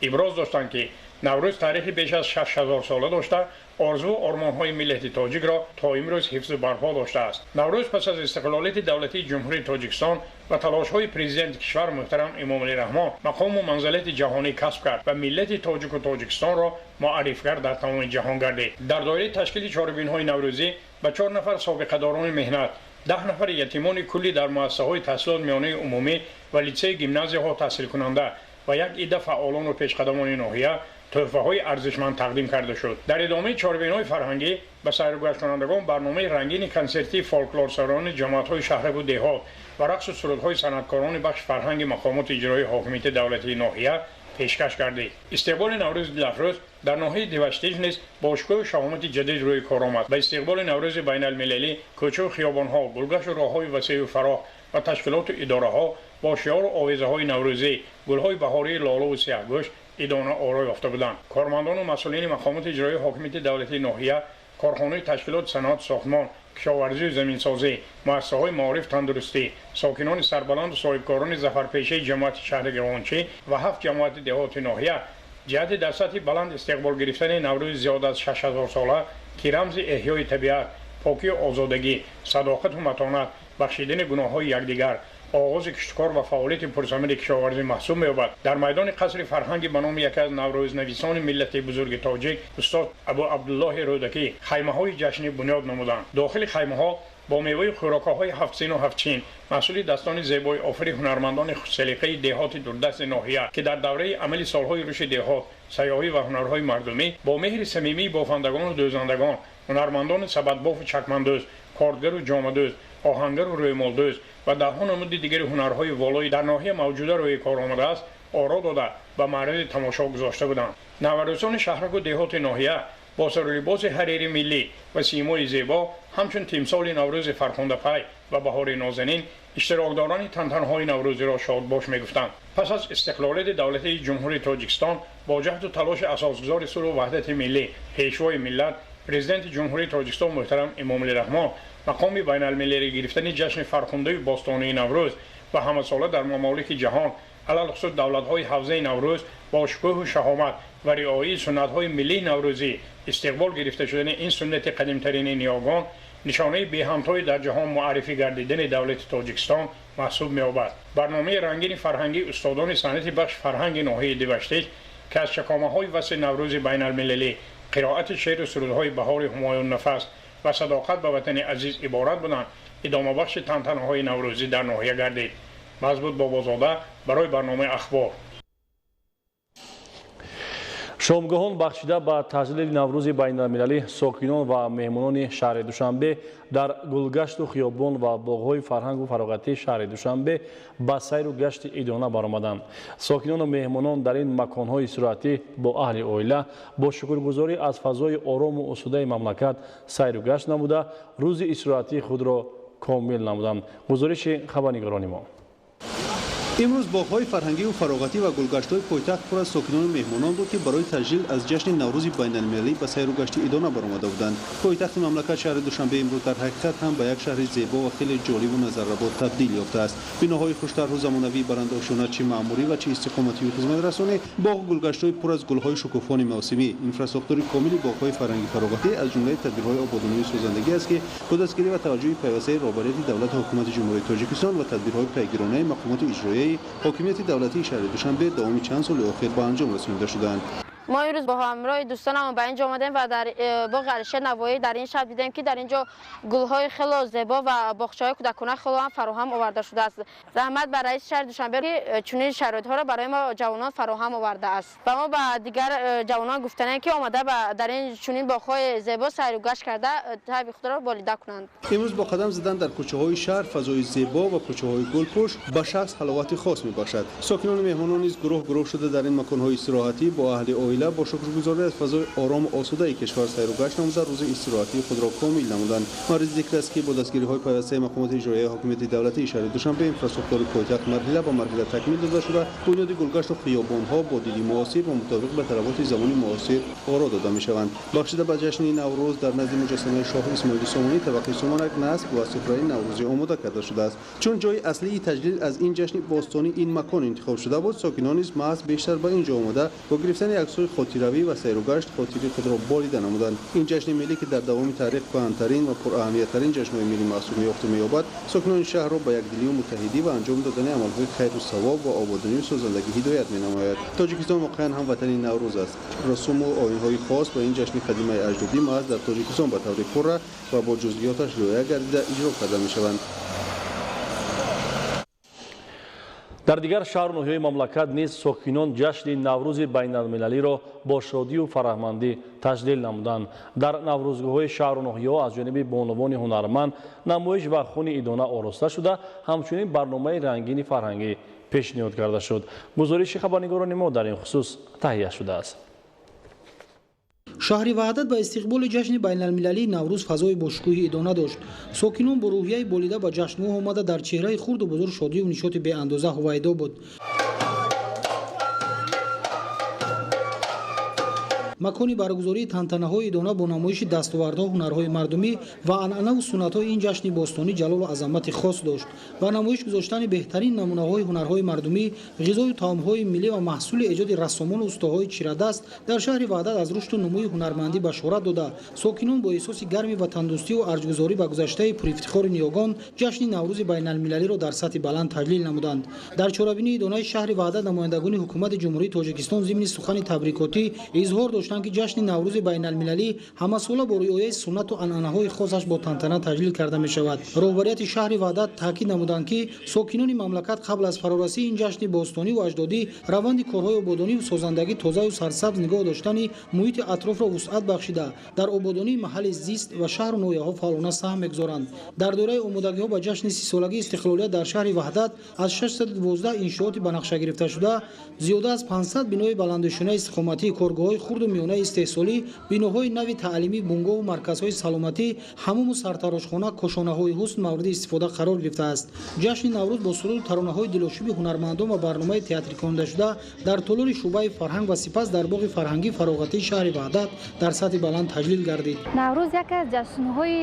иброз доштанд, ки Наврӯз таърихи беш аз 6000 сола дошта, орзуву ормонҳои миллати тоҷикро то имрӯз ҳифзу барпо доштааст. Наврӯз пас аз истиқлолияти давлатии Ҷумҳурии Тоҷикистон ва талошҳои Президенти кишвар муҳтарам Эмомалӣ Раҳмон мақому манзилати ҷаҳонӣ касб кард ва миллати тоҷику Тоҷикистонро муаррифгар дар тамоми ҷаҳон гардид. Дар доираи ташкили чорабиниҳои наврӯзӣ ба чор нафар собиқадорони меҳнат, 10 нафари ятимони куллӣ дар муассисаҳои таҳсилоти миёнаи умумӣ ва литсею гимназияҳо таҳсилкунанда ва як идда фаъолону пешқадамони ноҳия тӯҳфаҳои арзишманд тақдим карда шуд. Дар идомаи чорабиниҳои фарҳангӣ ба сайругашткунандагон барномаи рангини консертии фолклорсарони ҷамоатҳои шаҳраку деҳот ва рақсу сурудҳои санъаткорони бахши фарҳанги мақомоти иҷроии ҳокимияти давлатии ноҳия пешкаш гардид. Истиқболи Наврӯзи дилафрӯз дар ноҳияи Деваштич низ бо шукӯҳу шаҳомати ҷадид рӯи кор омад. Ба истиқболи Наврӯзи байналмилалӣ кӯчаву хиёбонҳо, гулгашту роҳҳои васеъу фароҳ ва ташкилоту идораҳо бо шиору овезаҳои наврӯзӣ, гулҳои баҳории лолаву сияҳгӯш идона оро ёфта буданд. Кормандону масъулини мақомоти иҷроии ҳокимияти давлатии ноҳия, корхонаи ташкилоти саноату сохтмон, кишоварзию заминсозӣ, муассисаҳои маориф, тандурустӣ, сокинони сарбаланду соҳибкорони зафарпешаи ҷамоати шаҳри Ғончӣ ва ҳафт ҷамоати деҳоти ноҳия ҷиҳати дар сатҳи баланд истиқбол гирифтани Наврӯзи зиёд аз 6000 сола, ки рамзи эҳёи табиат, покию озодагӣ, садоқату матонат, бахшидани гуноҳҳои якдигар, оғози киштукор ва фаъолияти пурсамари кишоварзӣ маҳсуб меёбад, дар майдони қасри фарҳанги ба номи яке аз наврӯзнависони миллати бузурги тоҷик устод Абу Абдуллоҳи Рӯдакӣ хаймаҳои ҷашнӣ бунёд намуданд. Дохили хаймаҳо Бо меваи хӯрокҳои ҳафтсину ҳафтчин, маҳсули дастони зебои офари ҳунармандони хушселиқаи деҳоти дурдасти ноҳия, ки дар давраи амали солҳои рушди деҳот, сайёҳӣ ва ҳунарҳои мардумӣ бо меҳри самимии бофандагону дӯзандагон, ҳунармандони сабадбофу чакмандӯз, кордгару ҷомадӯз, оҳангару рӯймолдӯз ва даҳҳо намуди дигари ҳунарҳои волои дар ноҳия мавҷуда рӯи кор омадааст, оро дода ба маърази тамошо гузошта буданд. Наварӯсони шаҳраку деҳоти ноҳия бо сарулибоси ҳарири миллӣ ва симои зебо ҳамчун тимсоли наврӯзи фархундапай ва баҳори нозанин иштирокдорони тантанҳои наврӯзиро шодбош мегуфтанд. Пас аз истиқлолияти давлатии Ҷумҳурии Тоҷикистон бо ҷаҳду талоши асосгузори сулҳу ваҳдати миллӣ, пешвои миллат, Президенти Ҷумҳурии Тоҷикистон муҳтарам Эмомалӣ Раҳмон мақоми байналмилалӣ гирифтани ҷашни фархундаи бостонии Наврӯз ва ҳамасола дар мамолики ҷаҳон, алалхусус давлатҳои ҳавзаи Наврӯз бо шукӯҳу шаҳомат ва риояи суннатҳои миллии наврӯзӣ истиқбол гирифта шудани ин суннати қадимтарини ниёгон нишонаи беҳамтои дар ҷаҳон муаррифӣ гардидани давлати Тоҷикистон маҳсуб меёбад. Барномаи рангини фарҳангии устодони санъати бахши фарҳанги ноҳияи Деваштич, ки аз чакомаҳои васфи наврӯзи байналмилалӣ, қироати шеъру сурудҳои баҳори ҳумоюннафас ва садоқат ба ватани азиз иборат буданд, идомабахши тантанаҳои наврӯзӣ дар ноҳия гардид. Мазбут Бобозода барои барномаи Ахбор. Шомгоҳон бахшида ба таҷлили Наврӯзи байналмилалӣ сокинон ва меҳмонони шаҳри Душанбе дар гулгашту хиёбон ва боғҳои фарҳангу фароғатии шаҳри Душанбе ба сайру гашти идона баромаданд. Сокинону меҳмонон дар ин маконҳои истироҳатӣ бо аҳли оила бо шукргузорӣ аз фазои орому осудаи мамлакат сайру гашт намуда, рӯзи истироҳатии худро комил намуданд. Гузориши хабарнигорони мо. Имрӯз боғҳои фарҳангию фароғатӣ ва гулгаштҳои пойтахт пур аз сокинону меҳмонон буд, ки барои таҷлил аз ҷашни Наврӯзи байналмилалӣ ба сайру гашти идона баромада буданд. Пойтахти мамлакат шаҳри Душанбе имрӯз дар ҳақиқат ҳам ба як шаҳри зебо ва хеле ҷолибу назаррабо табдил ёфтааст. Биноҳои хуштарҳу замонавии барандошона, чӣ маъмурӣ ва чӣ истиқоматию хизматрасонӣ, боғу гулгаштҳои пур аз гулҳои шукуфони мавсимӣ, инфрасохтори комили боғҳои фарҳангӣ фароғатӣ аз ҷумлаи тадбирҳои ободонию созандагӣ аст, ки бо дастгирӣ ва таваҷҷӯҳи пайвастаи роҳбарияти давлату ҳукумати Ҷумҳурии Тоҷикистон ва тадбирҳои пайгиронаи мақомоти иҷроия ҳокимияти давлатии шаҳри Душанбе давоми чанд соли охир ба анҷом расонида шудаанд. Мо имрӯз бо ҳамроҳи дӯстонамон ба инҷо омадем ва дар боғи Алишер Навоӣ дар ин шаҳр дидем, ки дар инҷо гулҳои хело зебо ва боғчаҳои кӯдакона хело ҳам фароҳам оварда шудааст. Раҳмат ба раиси шаҳри Душанбе, ки чунин шароитҳоро барои мо ҷавонон фароҳам овардааст. Ва мо ба дигар ҷавонон гуфтанем, ки омада дар ин чунин боғҳои зебо сайру гашт карда табъи худро болида кунанд. Имрӯз бо қадам задан дар кӯчаҳои шаҳр фазои зебо ва кӯчаҳои гулпӯш ба шахс ҳаловати хос мебахшад. Сокинону меҳмонон низ гурӯҳ гурӯҳ шуда дар ин маконҳои истироҳатӣ бо аҳли оила бо шукргузорӣ аз фазои орому осудаи кишвар сайру гашт намуда, рӯзи истироҳатии худро комил намуданд. Мавриди зикр аст, ки бо дастгириҳои пайвастаи мақомоти иҷроияи ҳокимияти давлатии шаҳри Душанбе инфрасохтори пойтахт марҳила ба марҳила такмил дода шуда, бунёди гулгашту хиёбонҳо бо диди муосир ва мутобиқ ба талаботи замони муосир оро дода мешаванд. Бахшида ба ҷашни Наврӯз дар назди муҷассамаи шоҳ Исмоили Сомонӣ табақи суманак насб ва суфраи наврӯзӣ омода карда шудааст. Чун ҷои аслии таҷлил аз ин ҷашни бостонӣ ин макон интихоб шуда буд, сокинон низ маҳз бештар ба ин ҷо омада бо гирифтани аксҳои хотиравӣ ва сайругашт хотири худро болида намуданд. Ин ҷашни миллӣ, ки дар давоми таърих кӯҳантарин ва пураҳамияттарин ҷашнҳои миллӣ маҳсуб меёфту меёбад, сокинони шаҳрро ба якдилию муттаҳидӣ ва анҷом додани амалҳои хайру савоб ва ободонию созандагӣ ҳидоят менамояд. Тоҷикистон воқеан ҳам ватани Наврӯз аст. Расуму оинҳои хос ба ин ҷашни қадимаи аҷдодӣ маҳз дар Тоҷикистон ба таври пурра ва бо ҷузъиёташ риоя гардида иҷро карда мешаванд. Дар дигар шаҳру ноҳияҳои мамлакат низ сокинон ҷашни Наврӯзи байналмилалиро бо шодию фараҳмандӣ таҷлил намуданд. Дар наврӯзгоҳҳои шаҳру ноҳияҳо аз ҷониби бонувони ҳунарманд намоиш ва хуни идона ороста шуда, ҳамчунин барномаи рангини фарҳангӣ пешниҳод карда шуд. Гузориши хабарнигорони мо дар ин хусус таҳия шудааст. Шаҳри Ваҳдат ба истиқболи ҷашни байналмилалии Наврӯз фазои бошукӯҳи идона дошт. Сокинон бо рӯҳияи болида ба ҷашнгоҳ омада, дар чеҳраи хурду бузург шодию нишоти беандоза ҳувайдо буд. Макони баргузории тантанаҳои идона бо намоиши дастовардҳо, ҳунарҳои мардумӣ ва анъанаву суннатҳои ин ҷашни бостонӣ ҷалолу азамати хос дошт. Ба намоиш гузоштани беҳтарин намунаҳои ҳунарҳои мардумӣ, ғизою таомҳои миллӣ ва маҳсули эҷоди рассомону устоҳои чирадаст дар шаҳри Ваҳдат аз рушду нумӯи ҳунармандӣ башорат дода, сокинон бо эҳсоси гарми ватандӯстию арҷгузорӣ ба гузаштаи пурифтихори ниёгон ҷашни Наврӯзи байналмилалиро дар сатҳи баланд таҷлил намуданд. Дар чорабинии идонаи шаҳри Ваҳдат намояндагони ҳукумати Ҷумҳурии Тоҷикистон зимни сухани табрикотӣ изҳор дошт, доштанд, ки ҷашни Наврӯзи байналмилалӣ ҳамасола бо риояи суннату анъанаҳои хосаш бо тантана таҷлил карда мешавад. Роҳбарияти шаҳри Ваҳдат таъкид намуданд, ки сокинони мамлакат қабл аз фарорасии ин ҷашни бостониву аҷдодӣ раванди корҳои ободониву созандагӣ, тозаю сарсабз нигоҳ доштани муҳити атрофро вусъат бахшида, дар ободонии маҳалли зист ва шаҳру ноҳияҳо фаъолона саҳм мегузоранд. Дар доираи омодагиҳо ба ҷашни 30-солагии истиқлолият дар шаҳри Ваҳдат аз 612 иншооти ба нақша гирифташуда зиёда аз 500 бинои баландошёнаи истиқоматӣ, коргоҳҳои хурду миёнаи истеҳсолӣ, биноҳои нави таълимӣ, бунгоҳу марказҳои саломатӣ, ҳамуму сартарошхона, кошонаҳои ҳусн мавриди истифода қарор гирифтааст. Ҷашни Наврӯз бо суруду таронаҳои дилошӯби ҳунармандон ва барномаи театрикондашуда дар толори шӯъбаи фарҳанг ва сипас дар боғи фарҳангии фароғатии шаҳри Ваҳдат дар сатҳи баланд таҷлил гардид. Наврӯз яке аз ҷашнҳои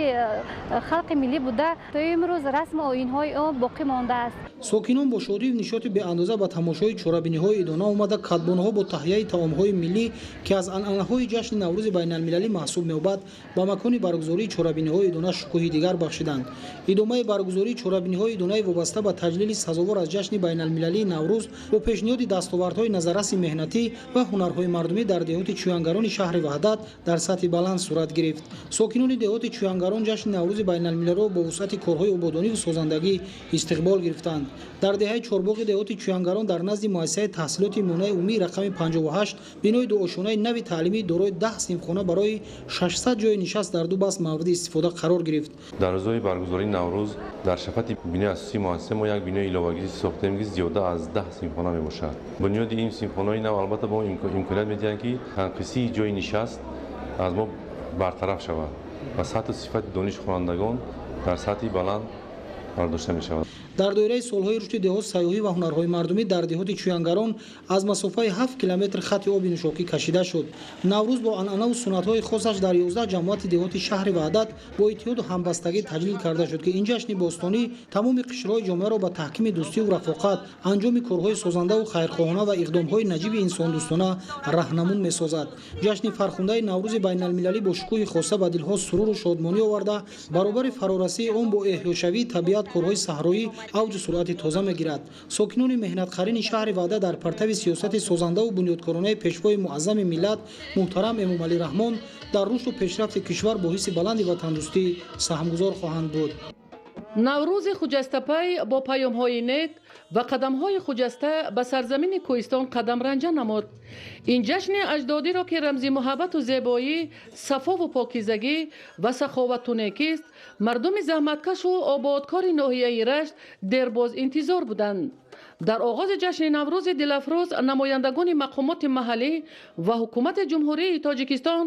халқи миллӣ буда, то имрӯз расму оинҳои он боқӣ мондааст. Сокинон бо шодию нишоти беандоза ба тамошои чорабиниҳои идона омада, кадбонҳо бо таҳияи таомҳои миллӣ, ки аз анъанаҳои ҷашни Наврӯзи байналмилалӣ маҳсуб меёбад, ба макони баргузории чорабиниҳои идона шукӯҳи дигар бахшиданд. Идомаи баргузории чорабиниҳои идонаи вобаста ба таҷлили сазовор аз ҷашни байналмилалии Наврӯз бо пешниҳоди дастовардҳои назарраси меҳнатӣ ва ҳунарҳои мардумӣ дар деҳоти Чӯянгарони шаҳри Ваҳдат дар сатҳи баланд сурат гирифт. Сокинони деҳоти Чӯянгарон ҷашни Наврӯзи байналмилалиро бо вусъати корҳои ободониву созандагӣ истиқбол гирифтанд. Дар деҳаи Чорбоғи деҳоти Чӯянгарон дар назди муассисаи таҳсилоти миёнаи умумии рақами 58 бинои дуошонаи нави таълимӣ дорои 10 синфхона барои 600 ҷои нишаст дар ду баст мавриди истифода қарор гирифт. Дар рӯзҳои баргузории Наврӯз дар шафати бинои асосии муассиса мо як бинои иловагӣ сохтем, ки зиёда аз 10 синфхона мебошад. Бунёди ин синфхонаҳои нав албатта ба мо имконият медиҳанд, ки танқисии ҷои нишаст аз мо бартараф шавад ва сатҳу сифати дониши хонандагон дар сатҳи баланд бардошта мешавад. Дар доираи солҳои рушди деҳот, сайёҳӣ ва ҳунарҳои мардумӣ дар деҳоти Чӯянгарон аз масофаи 7 километр хати оби нӯшокӣ кашида шуд. Наврӯз бо анъанаву суннатҳои хосаш дар 11 ҷамоати деҳоти шаҳри Ваҳдат бо иттиҳоду ҳамбастагӣ таҷлил карда шуд, ки ин ҷашни бостонӣ тамоми қишрҳои ҷомеаро ба таҳкими дӯстиву рафоқат, анҷоми корҳои созандаву хайрхоҳона ва иқдомҳои наҷиби инсондӯстона раҳнамун месозад. Ҷашни фархундаи Наврӯзи байналмилалӣ бо шукӯҳи хоса ба дилҳо суруру шодмонӣ оварда, баробари фарорасии он бо эҳёшавии табиат корҳои саҳроӣ авҷу суръати тоза мегирад. Сокинони меҳнатқарини шаҳри Ваҳдат дар партави сиёсати созандаву бунёдкоронаи пешвои муаззами миллат муҳтарам Эмомалӣ Раҳмон дар рушду пешрафти кишвар бо ҳисси баланди ватандӯстӣ саҳмгузор хоҳанд буд. Наврӯзи хуҷастапай бо паёмҳои нек ва қадамҳои хуҷаста ба сарзамини кӯҳистон қадам ранҷа намуд. Ин ҷашни аҷдодиро, ки рамзи муҳаббату зебоӣ, сафову покизагӣ ва саховату некист, мардуми заҳматкашу ободкори ноҳияи Рашт дербоз интизор буданд. Дар оғози ҷашни Наврӯзи дилафрӯз намояндагони мақомоти маҳаллӣ ва ҳукумати Ҷумҳурии Тоҷикистон,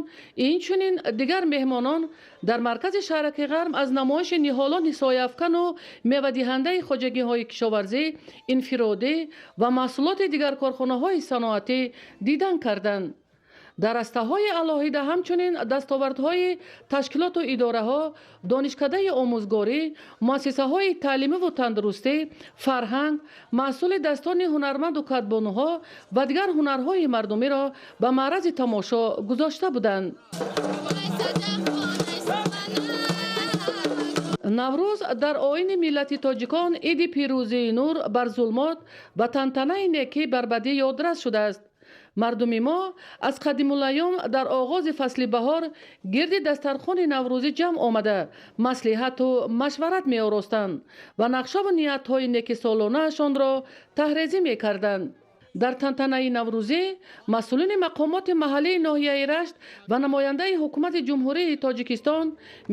инчунин дигар меҳмонон дар маркази шаҳраки Ғарм аз намоиши ниҳолони сояафкану мевадиҳандаи хоҷагиҳои кишоварзӣ, инфиродӣ ва маҳсулоти дигар корхонаҳои саноатӣ дидан карданд. Дар растаҳои алоҳида ҳамчунин дастовардҳои ташкилоту идораҳо, донишкадаи омӯзгорӣ, муассисаҳои таълимиву тандурустӣ, фарҳанг, маҳсули дастони ҳунарманду кадбонуҳо ва дигар ҳунарҳои мардумиро ба маърази тамошо гузошта буданд. Наврӯз дар оини миллати тоҷикон иди пирӯзии нур бар зулмот ва тантанаи некӣ бар бадӣ ёдрас шудааст. Мардуми мо аз қадимулайём дар оғози фасли баҳор гирди дастархони наврӯзӣ ҷамъ омада, маслиҳату машварат меоростанд ва нақшаву ниятҳои некисолонаашонро таҳрезӣ мекарданд. Дар тантанаи наврӯзӣ масъулини мақомоти маҳаллии ноҳияи Рашт ва намояндаи ҳукумати Ҷумҳурии Тоҷикистон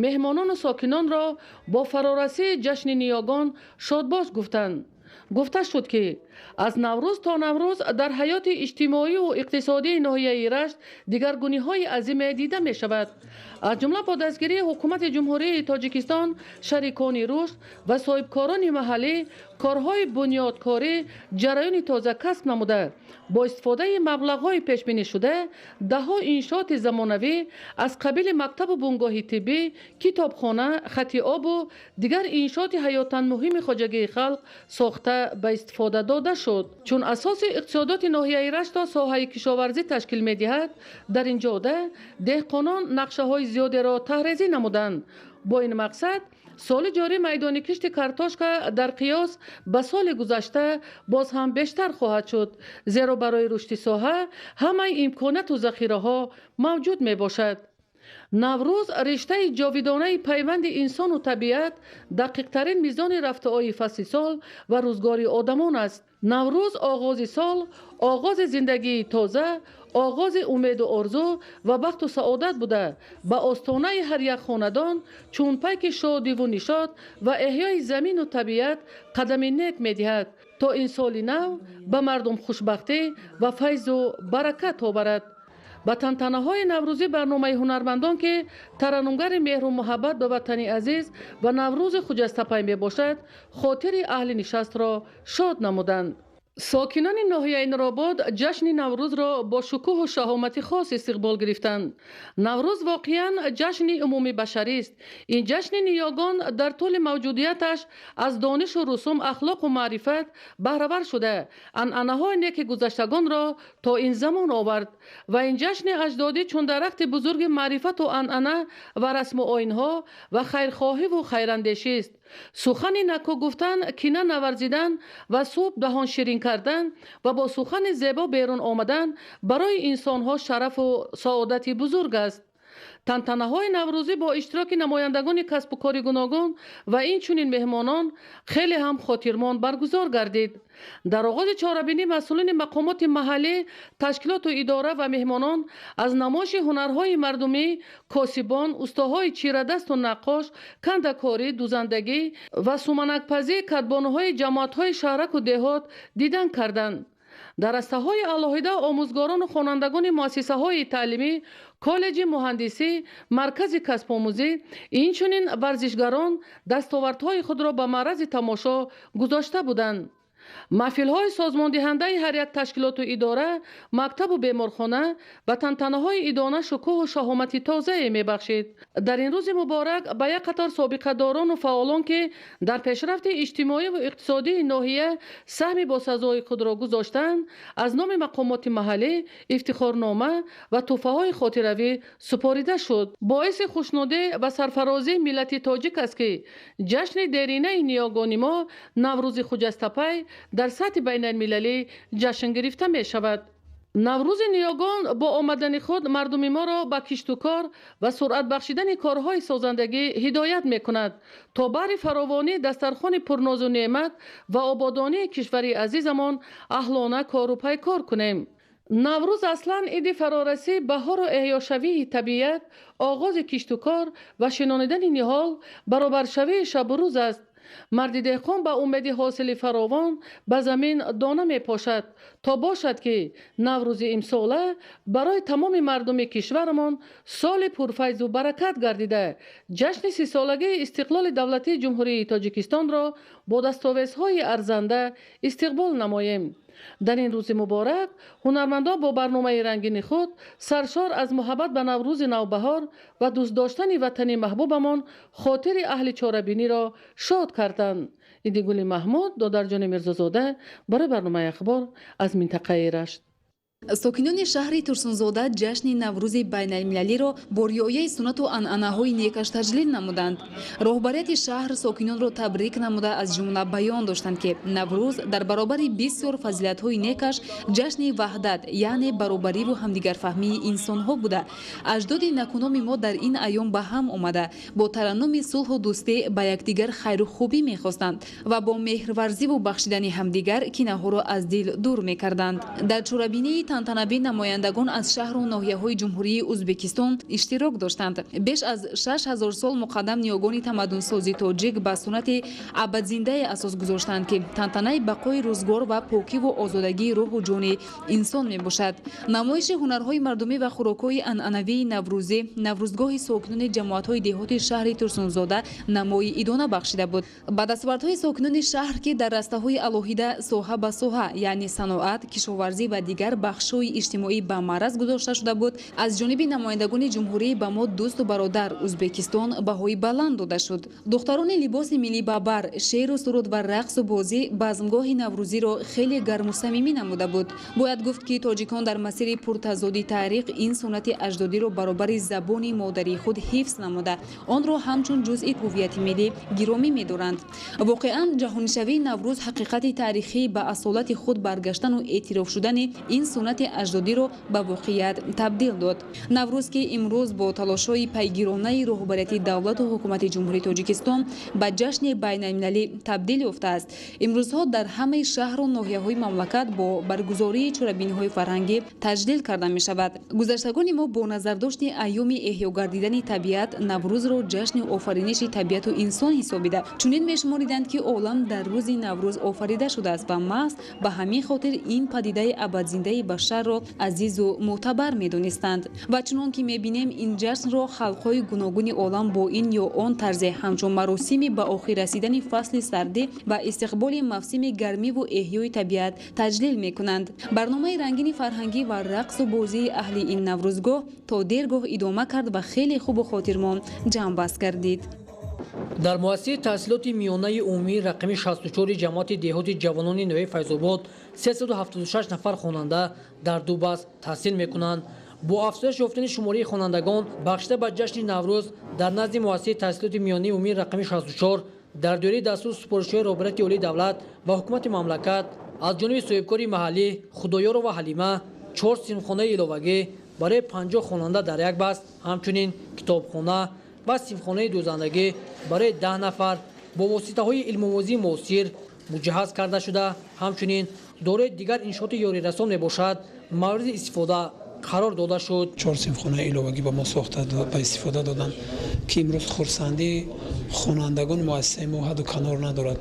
меҳмонону сокинонро бо фарорасии ҷашни ниёгон шодбош гуфтанд. Гуфта шуд, ки аз Наврӯз то Наврӯз дар ҳаёти иҷтимоию иқтисодии ноҳияи Рашт дигаргуниҳои азиме дида мешавад. Аз ҷумла бо дастгирии ҳукумати Ҷумҳурии Тоҷикистон, шарикони рушд ва соҳибкорони маҳаллӣ корҳои бунёдкорӣ ҷараёни тоза касб намуда, бо истифодаи маблағҳои пешбинишуда даҳҳо иншооти замонавӣ аз қабили мактабу бунгоҳи тиббӣ, китобхона, хати обу дигар иншооти ҳаётан муҳими хоҷагии халқ сохта ба истифода дода шуд. Чун асоси иқтисодоти ноҳияи Раштро соҳаи кишоварзӣ ташкил медиҳад, дар ин ҷода деҳқонон нақшаҳои зиёдеро таҳрезӣ намуданд. Бо ин мақсад Соли ҷорӣ майдони кишти картошка дар қиёс ба соли гузашта боз ҳам бештар хоҳад шуд, зеро барои рушди соҳа ҳамаи имконияту захираҳо мавҷуд мебошад. Наврӯз риштаи ҷовидонаи пайванди инсону табиат, дақиқтарин мизони рафтуои фасли сол ва рӯзгори одамон аст. Наврӯз оғози сол, оғози зиндагии тоза, оғози умеду орзу ва бахту саодат буда, ба остонаи ҳар як хонадон чун пайки шодиву нишот ва эҳёи замину табиат қадами нек медиҳад, то ин соли нав ба мардум хушбахтӣ ва файзу баракат оварад. Ба тантанаҳои наврӯзӣ барномаи ҳунармандон, ки тараннумгари меҳру муҳаббат ба ватани азиз ва Наврӯзи хуҷастапай мебошад, хотири аҳли нишастро шод намуданд. Сокинони ноҳияи Нуробод ҷашни Наврӯзро бо шукӯҳу шаҳомати хос истиқбол гирифтанд. Наврӯз воқеан ҷашни умумибашарист. Ин ҷашни ниёгон дар тӯли мавҷудияташ аз донишу русум, ахлоқу маърифат баҳравар шуда, анъанаҳои неки гузаштагонро то ин замон овард. Ва ин ҷашни аҷдодӣ чун дарахти бузурги маърифату анъана ва расму оинҳо ва хайрхоҳиву хайрандешист. Сухани наку гуфтан, кина наварзидан ва субҳ даҳон ширин кардан ва бо сухани зебо берун омадан барои инсонҳо шарафу саодати бузург аст. Тантанаҳои наврӯзӣ бо иштироки намояндагони касбу кори гуногун ва инчунин меҳмонон хеле ҳам хотирмон баргузор гардид. Дар оғози чорабинӣ масъулини мақомоти маҳаллӣ, ташкилоту идора ва меҳмонон аз намоиши ҳунарҳои мардумӣ, косибон, устоҳои чирадасту наққош, кандакорӣ, дузандагӣ ва суманакпазӣ, кадбонуҳои ҷамоатҳои шаҳраку деҳот дидан карданд. Дар растаҳои алоҳида омӯзгорону хонандагони муассисаҳои таълимӣ, коллеҷи муҳандисӣ, маркази касбомӯзӣ, инчунин варзишгарон дастовардҳои худро ба маърази тамошо гузошта буданд. Маҳфилҳои созмондиҳандаи ҳар як ташкилоту идора, мактабу беморхона ба тантанаҳои идона шукӯҳу шаҳомати тозае мебахшид. Дар ин рӯзи муборак ба як қатор собиқадорону фаъолон, ки дар пешрафти иҷтимоиву иқтисодии ноҳия саҳми босазои худро гузоштанд, аз номи мақомоти маҳаллӣ ифтихорнома ва тӯҳфаҳои хотиравӣ супорида шуд. Боиси хушнудӣ ва сарфарозии миллати тоҷик аст, ки ҷашни деринаи ниёгони мо Наврӯзи хуҷастапай дар сатҳи байналмилалӣ ҷашн гирифта мешавад. Наврӯзи ниёгон бо омадани худ мардуми моро ба кишту кор ва суръат бахшидани корҳои созандагӣ ҳидоят мекунад, то баҳри фаровонӣ, дастархони пурнозу неъмат ва ободонии кишвари азизамон аҳлона кору пайкор кунем. Наврӯз аслан иди фарорасӣ, баҳору эҳёшавии табиат, оғози кишту кор ва шинонидани ниҳол, баробаршавии шабу рӯз аст. Марди деҳқон ба умеди ҳосили фаровон ба замин дона мепошад, то бошад, ки Наврӯзи имсола барои тамоми мардуми кишварамон соли пурфайзу баракат гардида, ҷашни 30-солагии истиқлоли давлатии Ҷумҳурии Тоҷикистонро бо дастовезҳои арзанда истиқбол намоем. Дар ин рӯзи муборак ҳунармандон бо барномаи рангини худ саршор аз муҳаббат ба Наврӯзи навбаҳор ва дӯст доштани ватани маҳбубамон хотири аҳли чорабиниро шод карданд. Идигули Маҳмуд, Додарҷони Мирзозода барои барномаи Ахбор аз минтақаи Рашт. Сокинони шаҳри Турсунзода ҷашни Наврӯзи байналмилалиро бо риояи суннату анъанаҳои некаш таҷлил намуданд. Роҳбарияти шаҳр сокинонро табрик намуда, аз ҷумла баён доштанд, ки Наврӯз дар баробари бисёр фазилатҳои некаш ҷашни ваҳдат, яъне баробариву ҳамдигарфаҳмии инсонҳо буда, аҷдоди накуноми мо дар ин айём ба ҳам омада, бо тараннуми сулҳу дӯстӣ ба якдигар хайру хубӣ мехостанд ва бо меҳрварзиву бахшидани ҳамдигар кинаҳоро аз дил дур мекарданд. Дар чорабинии тантанавӣ намояндагон аз шаҳру ноҳияҳои Ҷумҳурии Ӯзбекистон иштирок доштанд. Беш аз 6000 сол муқаддам ниёгони тамаддунсози тоҷик ба суннати абадзиндае асос гузоштанд, ки тантанаи бақои рӯзгор ва покиву озодагии рӯҳу ҷони инсон мебошад. Намоиши ҳунарҳои мардумӣ ва хӯрокҳои анъанавии наврӯзӣ наврӯзгоҳи сокинони ҷамоатҳои деҳоти шаҳри Турсунзода намои идона бахшида буд. Ба дастовардҳои сокинони шаҳр, ки дар растаҳои алоҳида соҳа ба соҳа, яъне саноат, кишоварзӣ ва дигар бахш пахшҳои иҷтимоӣ ба маъраз гузошта шуда буд, аз ҷониби намояндагони ҷумҳурии ба мо дӯсту бародар Узбекистон баҳои баланд дода шуд. Духтарони либоси миллӣ ба бар, шеъру суруд ва рақсу бозӣ базмгоҳи наврӯзиро хеле гарму самимӣ намуда буд. Бояд гуфт, ки тоҷикон дар масири пуртазоди таърих ин суннати аҷдодиро баробари забони модарии худ ҳифз намуда, онро ҳамчун ҷузъи ҳуввияти миллӣ гиромӣ медоранд. Воқеан, ҷаҳонишавии Наврӯз ҳақиқати таърихӣ ба асолати худ баргаштану эътироф шудани ин суннати аҷдодиро ба воқеият табдил дод. Наврӯз, ки имрӯз бо талошҳои пайгиронаи роҳбарияти давлату ҳукумати Ҷумҳурии Тоҷикистон ба ҷашни байналмилалӣ табдил ёфтааст, имрӯзҳо дар ҳамаи шаҳру ноҳияҳои мамлакат бо баргузории чорабиниҳои фарҳангӣ таҷлил карда мешавад. Гузаштагони мо бо назардошти айёми эҳё гардидани табиат Наврӯзро ҷашни офариниши табиату инсон ҳисобида, чунин мешумориданд, ки олам дар рӯзи Наврӯз офарида шудааст ва маҳз ба ҳамин хотир ин падидаи абадзиндаи башарро азизу мӯътабар медонистанд. Ва чунон ки мебинем, ин ҷашнро халқҳои гуногуни олам бо ин ё он тарзе ҳамчун маросими ба охир расидани фасли сардӣ ва истиқболи мавсими гармиву эҳёи табиат таҷлил мекунанд. Барномаи рангини фарҳангӣ ва рақсу бозии аҳли ин наврӯзгоҳ то дергоҳ идома кард ва хеле хубу хотирмон ҷамъбаст гардид. Дар муассисаи таҳсилоти миёнаи умумии рақами 64 ҷамоати деҳоти ҷавонони ноҳияи Файзобод 376 нафар хонанда дар ду баст таҳсил мекунанд. Бо афзоиш ёфтани шумораи хонандагон бахшида ба ҷашни Наврӯз дар назди муассисаи таҳсилоти миёнаи умумии рақами 64 дар доираи дастуру супоришҳои роҳбарияти олии давлат ва ҳукумати мамлакат аз ҷониби соҳибкори маҳаллӣ Худоёрова Ҳалима 4 синфхонаи иловагӣ барои 50 хонанда дар як баст, ҳамчунин китобхона ва синфхонаи дӯзандагӣ барои 10 нафар бо воситаҳои илмомӯзии муосир муҷаҳҳаз карда шуда, ҳамчунин дорои дигар иншооти ёрирасон мебошад, мавриди истифода қарор дода шуд. 4 синфхонаи иловагӣ ба мо сохта ба истифода доданд, ки имрӯз хурсандии хонандагони муассисаи мо ҳадду канор надорад.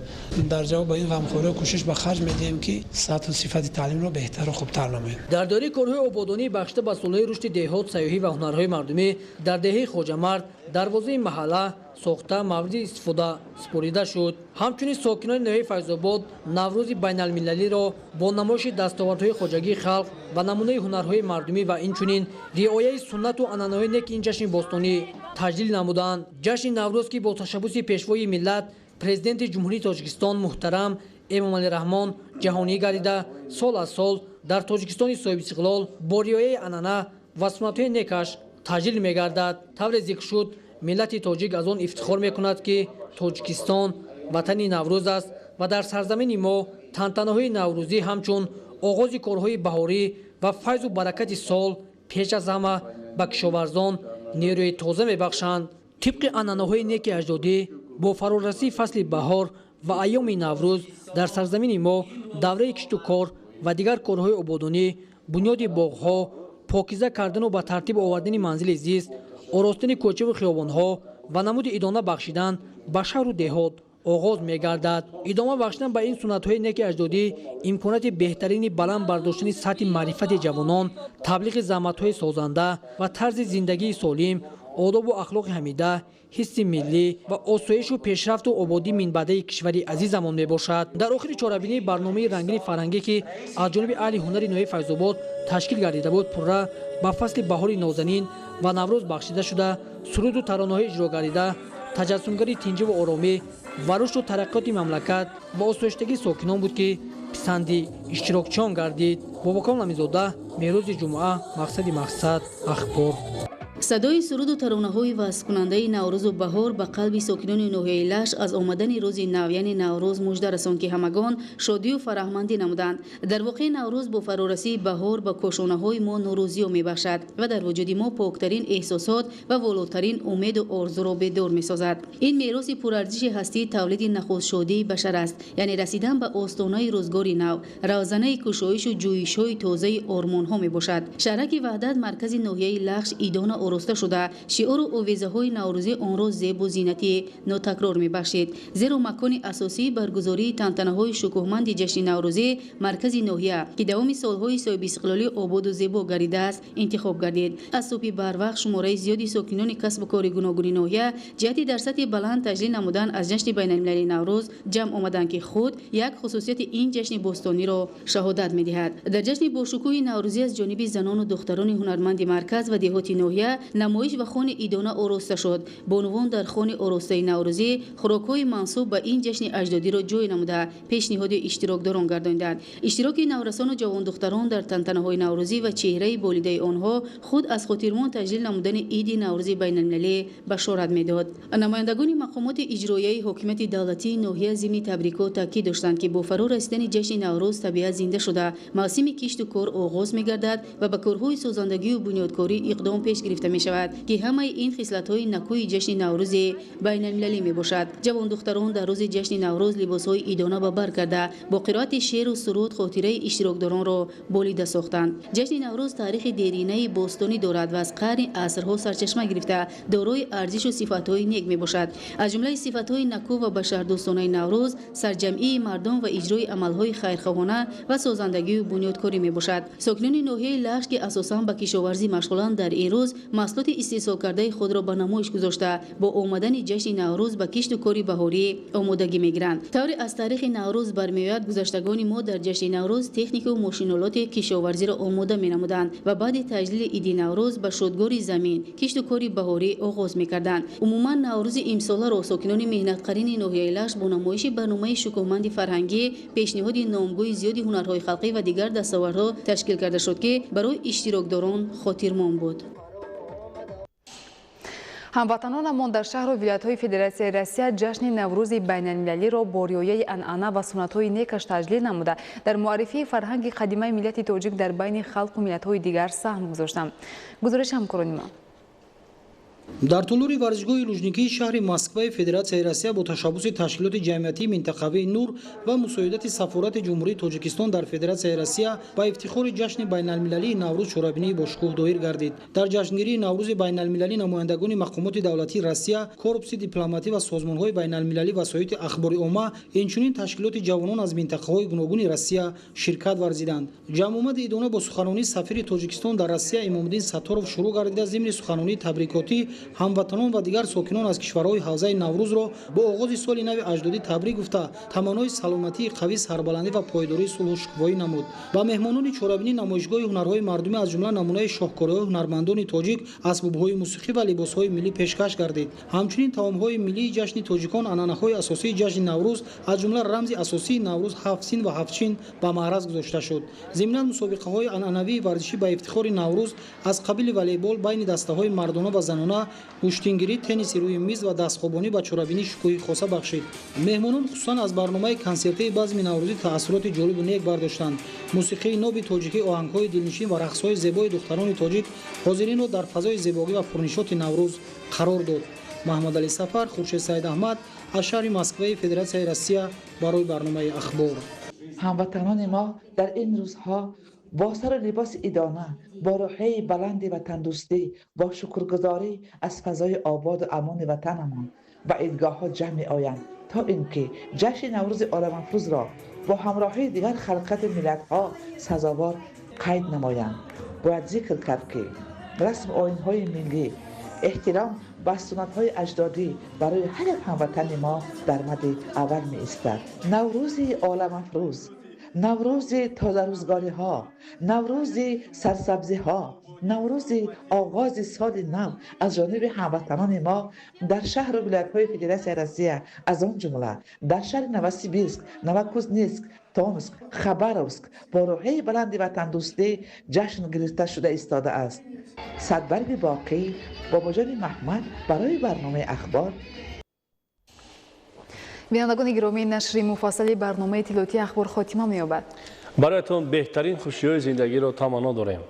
Дар ҷавоб ба ин ғамхориҳо кӯшиш ба харҷ медиҳем, ки сатҳу сифати таълимро беҳтару хубтар намоем. Дар доираи корҳои ободонӣ бахшида ба солҳои рушди деҳот, сайёҳӣ ва ҳунарҳои мардумӣ дар деҳаи Хоҷамард дарвозаи маҳалла сохта мавриди истифода супорида шуд. Ҳамчунин сокинони ноҳияи Файзобод Наврӯзи байналмилалиро бо намоиши дастовардҳои хоҷагии халқ ва намунаи ҳунарҳои мардумӣ ва инчунин риояи суннату анъанаҳои неки ин ҷашни бостонӣ таҷлил намуданд. Ҷашни Наврӯз, ки бо ташаббуси пешвои миллат, Президенти Ҷумҳурии Тоҷикистон муҳтарам Эмомалӣ Раҳмон ҷаҳонӣ гардида, сол аз сол дар Тоҷикистони соҳибистиқлол бо риояи анъана ва суннатҳои некаш таҷлил мегардад. Тавре зикр шуд, миллати тоҷик аз он ифтихор мекунад, ки Тоҷикистон ватани Наврӯз аст ва дар сарзамини мо тантанаҳои наврӯзӣ ҳамчун оғози корҳои баҳорӣ ва файзу баракати сол пеш аз ҳама ба кишоварзон нерӯи тоза мебахшанд. Тибқи анъанаҳои неки аҷдодӣ бо фарорасии фасли баҳор ва айёми Наврӯз дар сарзамини мо давраи кишту кор ва дигар корҳои ободонӣ, бунёди боғҳо, покиза кардану ба тартиб овардани манзили зист, оростани кӯчаву хиёбонҳо ва намуди идона бахшидан ба шаҳру деҳот оғоз мегардад. Идома бахшидан ба ин суннатҳои неки аҷдодӣ имконияти беҳтарини баланд бардоштани сатҳи маърифати ҷавонон, таблиғи заҳматҳои созанда ва тарзи зиндагии солим, одобу ахлоқи ҳамида, ҳисси миллӣ ва осоишу пешрафту ободии минбаъдаи кишвари азизамон мебошад. Дар охири чорабинии барномаи рангини фарҳангӣ, ки аз ҷониби аҳли ҳунари ноҳияи Файзобод ташкил гардида буд, пурра ба фасли баҳори нозанин ва Наврӯз бахшида шуда, суруду таронаҳои иҷро гардида таҷассумгари тинҷиву оромӣ ва рушду тараққиёти мамлакат ва осоиштагии сокинон буд, ки писанди иштирокчиён гардид. Бобоком Ламизода, Мерози ҷумъа, Мақсади мақсад, Ахбор. Садои суруду таронаҳои васфкунандаи Наврӯзу баҳор ба қалби сокинони ноҳияи Лаш аз омадани рӯзи нав, яъне Наврӯз, мужда расон, ки ҳамагон шодию фараҳмандӣ намуданд. Дар воқеъ, Наврӯз бо фарорасии баҳор ба кошонаҳои мо нурӯзиё мебахшад ва дар вуҷуди мо поктарин эҳсосот ва волотарин умеду орзуро бедор месозад. Ин мероси пурарзиши ҳастии тавлиди нахустшодии башар аст, яъне расидан ба остонаи рӯзгори нав, равзанаи кушоишу ҷӯишҳои тозаи ормонҳо мебошад. Шаҳраки Ваҳдат, маркази ноҳияи Лахш, идона ороста шуда, шиору овезаҳои наврӯзӣ онро зебу зинати нотакрор мебахшид. Зеро макони асосии баргузории тантанаҳои шукӯҳманди ҷашни наврӯзӣ маркази ноҳия, ки давоми солҳои соҳибистиқлолӣ ободу зебо гардидааст, интихоб гардид. Аз субҳи барвақт шумораи зиёди сокинони касбу кори гуногуни ноҳия ҷиҳати дар сатҳи баланд таҷлил намудан аз ҷашни байналмилалии Наврӯз ҷамъ омаданд, ки худ як хусусияти ин ҷашни бостониро шаҳодат медиҳад. Дар ҷашни бошукӯҳи наврӯзӣ аз ҷониби занону духтарони ҳунарманди марказ ва деҳоти ноҳия намоиш ва хони идона ороста шуд. Бонувон дар хони оростаи наврӯзӣ хӯрокҳои мансуб ба ин ҷашни аҷдодиро ҷой намуда пешниҳоди иштирокдорон гардонданд. Иштироки наврасону ҷавондухтарон дар тантанаҳои наврӯзӣ ва чеҳраи болидаи онҳо худ аз хотирмон таҷлил намудани иди наврӯзи байналмилалӣ башорат медод. Намояндагони мақомоти иҷроияи ҳокимияти давлатии ноҳия зимни табрикот таъкид доштанд, ки бо фаро расидани ҷашни Наврӯз табиат зинда шуда, мавсими кишту кор оғоз мегардад ва ба корҳои созандагию бунёдкорӣ иқдом пеш гирифта мешавад, ки ҳамаи ин хислатҳои накӯи ҷашни наврӯзи байналмилалӣ мебошад. Ҷавондухтарон дар рӯзи ҷашни Наврӯз либосҳои идона ба бар карда, бо қироати шеъру суруд хотираи иштирокдоронро болида сохтанд. Ҷашни Наврӯз таърихи деринаи бостонӣ дорад ва аз қарни асрҳо сарчашма гирифта дорои арзишу сифатҳои нек мебошад. Аз ҷумлаи сифатҳои накӯ ва башардӯстонаи Наврӯз сарҷамъии мардум ва иҷрои амалҳои хайрхоҳона ва созандагию бунёдкорӣ мебошад. Сокинони ноҳияи Лахш, ки асосан ба кишоварзӣ машғуланд, дар ин рӯз маҳсулоти истеҳсолкардаи худро ба намоиш гузошта, бо омадани ҷашни Наврӯз ба кишту кори баҳорӣ омодагӣ мегиранд. Тавре аз таърихи Наврӯз бармеояд, гузаштагони мо дар ҷашни Наврӯз техникаю мошинолоти кишоварзиро омода менамуданд ва баъди таҷлили иди Наврӯз ба шодгори замин кишту кори баҳорӣ оғоз мекарданд. Умуман Наврӯзи имсоларо сокинони меҳнатқарини ноҳияи Лахш бо намоиши барномаи шукӯҳманди фарҳангӣ, пешниҳоди номгӯи зиёди ҳунарҳои халқӣ ва дигар дастовардҳо ташкил карда шуд, ки барои иштирокдорон хотирмон буд. Ҳамватанонамон дар шаҳру вилоятҳои Федератсияи Россия ҷашни Наврӯзи байналмилалиро бо риояи анъана ва суннатҳои некаш таҷлил намуда, дар муаррифии фарҳанги қадимаи миллати тоҷик дар байни халқу миллатҳои дигар саҳм гузоштанд. Гузориши ҳамкорони мо. Дар тулури варзишгоҳи Лужникии шаҳри Москваи Федератсияи Россия бо ташаббуси ташкилоти ҷамъиятии минтақавии Нур ва мусоидати Сафорати Ҷумҳурии Тоҷикистон дар Федератсияи Россия ба ифтихори ҷашни байналмилалии Наврӯз чорабинии бошукӯҳ доир гардид. Дар ҷашнгирии Наврӯзи байналмилалӣ намояндагони мақомоти давлатии Россия, корпуси дипломатӣ ва созмонҳои байналмилалӣ, васоити ахбори омма, инчунин ташкилоти ҷавонон аз минтақаҳои гуногуни Россия ширкат варзиданд. Ҷамъомади идона бо суханонии сафири Тоҷикистон дар Россия Имомуддин Сатторов шурӯъ гардида, зимни суханонии табрикотӣ ҳамватанон ва дигар сокинон аз кишварҳои ҳавзаи Наврӯзро бо оғози соли нави аҷдодӣ табрик гуфта, таманнои саломатии қавӣ, сарбаландӣ ва пойдории сулҳу шукуфоӣ намуд. Ба меҳмонони чорабинӣ намоишгоҳи ҳунарҳои мардумӣ, аз ҷумла намунаи шоҳкориҳои ҳунармандони тоҷик, асбобҳои мусиқӣ ва либосҳои миллӣ пешкаш гардид. Ҳамчунин таомҳои миллии ҷашни тоҷикон, анъанаҳои асосии ҷашни Наврӯз, аз ҷумла рамзи асосии Наврӯз ҳафт син ва ҳафт чин ба маъраз гузошта шуд. Зимнан мусобиқаҳои анъанавии варзишӣ ба ифтихори Наврӯз аз қабили волейбол байни дастаҳои мардона ва занона, гӯштингирӣ, тенниси рӯи миз ва дастхобонӣ ба чорабинӣ шукӯҳи хоса бахшид. Меҳмонон хусусан аз барномаи консертии базми наврӯзӣ таассуроти ҷолибу нек бардоштанд. Мусиқии ноби тоҷикӣ, оҳангҳои дилнишин ва рақсҳои зебои духтарони тоҷик ҳозиринро дар фазои зебогӣ ва пурнишоти Наврӯз қарор дод. Маҳмадалӣ Сафар, Хуршед Саидаҳмад аз шаҳри Москваи Федератсияи Россия барои барномаи Ахбор. Ҳамватанони мо дар ин рӯзҳо бо сару либоси идона, бо рӯҳияи баланди ватандӯстӣ, бо шукргузорӣ аз фазои ободу амони ватанамон ба идгоҳҳо ҷамъ меоянд, то ин ки ҷашни Наврӯзи оламафрӯзро бо ҳамроҳии дигар халқати миллатҳо сазовор қайд намоянд. Бояд зикр кард, ки расму оинҳои миллӣ, эҳтиром ба суннатҳои аҷдодӣ барои ҳар як ҳамватани мо дар мади аввал меистад. Наврӯзи оламафрӯз, Наврӯзи тозарӯзгориҳо, Наврӯзи сарсабзиҳо, Наврӯзи оғози соли нав аз ҷониби ҳамватанони мо дар шаҳру вилоятҳои Федератсияи Россия, аз он ҷумла дар шаҳри Новосибирск, Новокузнецк, Томск, Хабаровск бо рӯҳияи баланди ватандӯстӣ ҷашн гирифта шуда истодааст. Садбарги Боқӣ, Бобоҷони Маҳмад барои барномаи Ахбор. Бинандагони гиромӣ, нашри муфассали барномаи иттилоотии Ахбор хотима меёбад. Бароятон беҳтарин хушиҳои зиндагиро таманно дорем.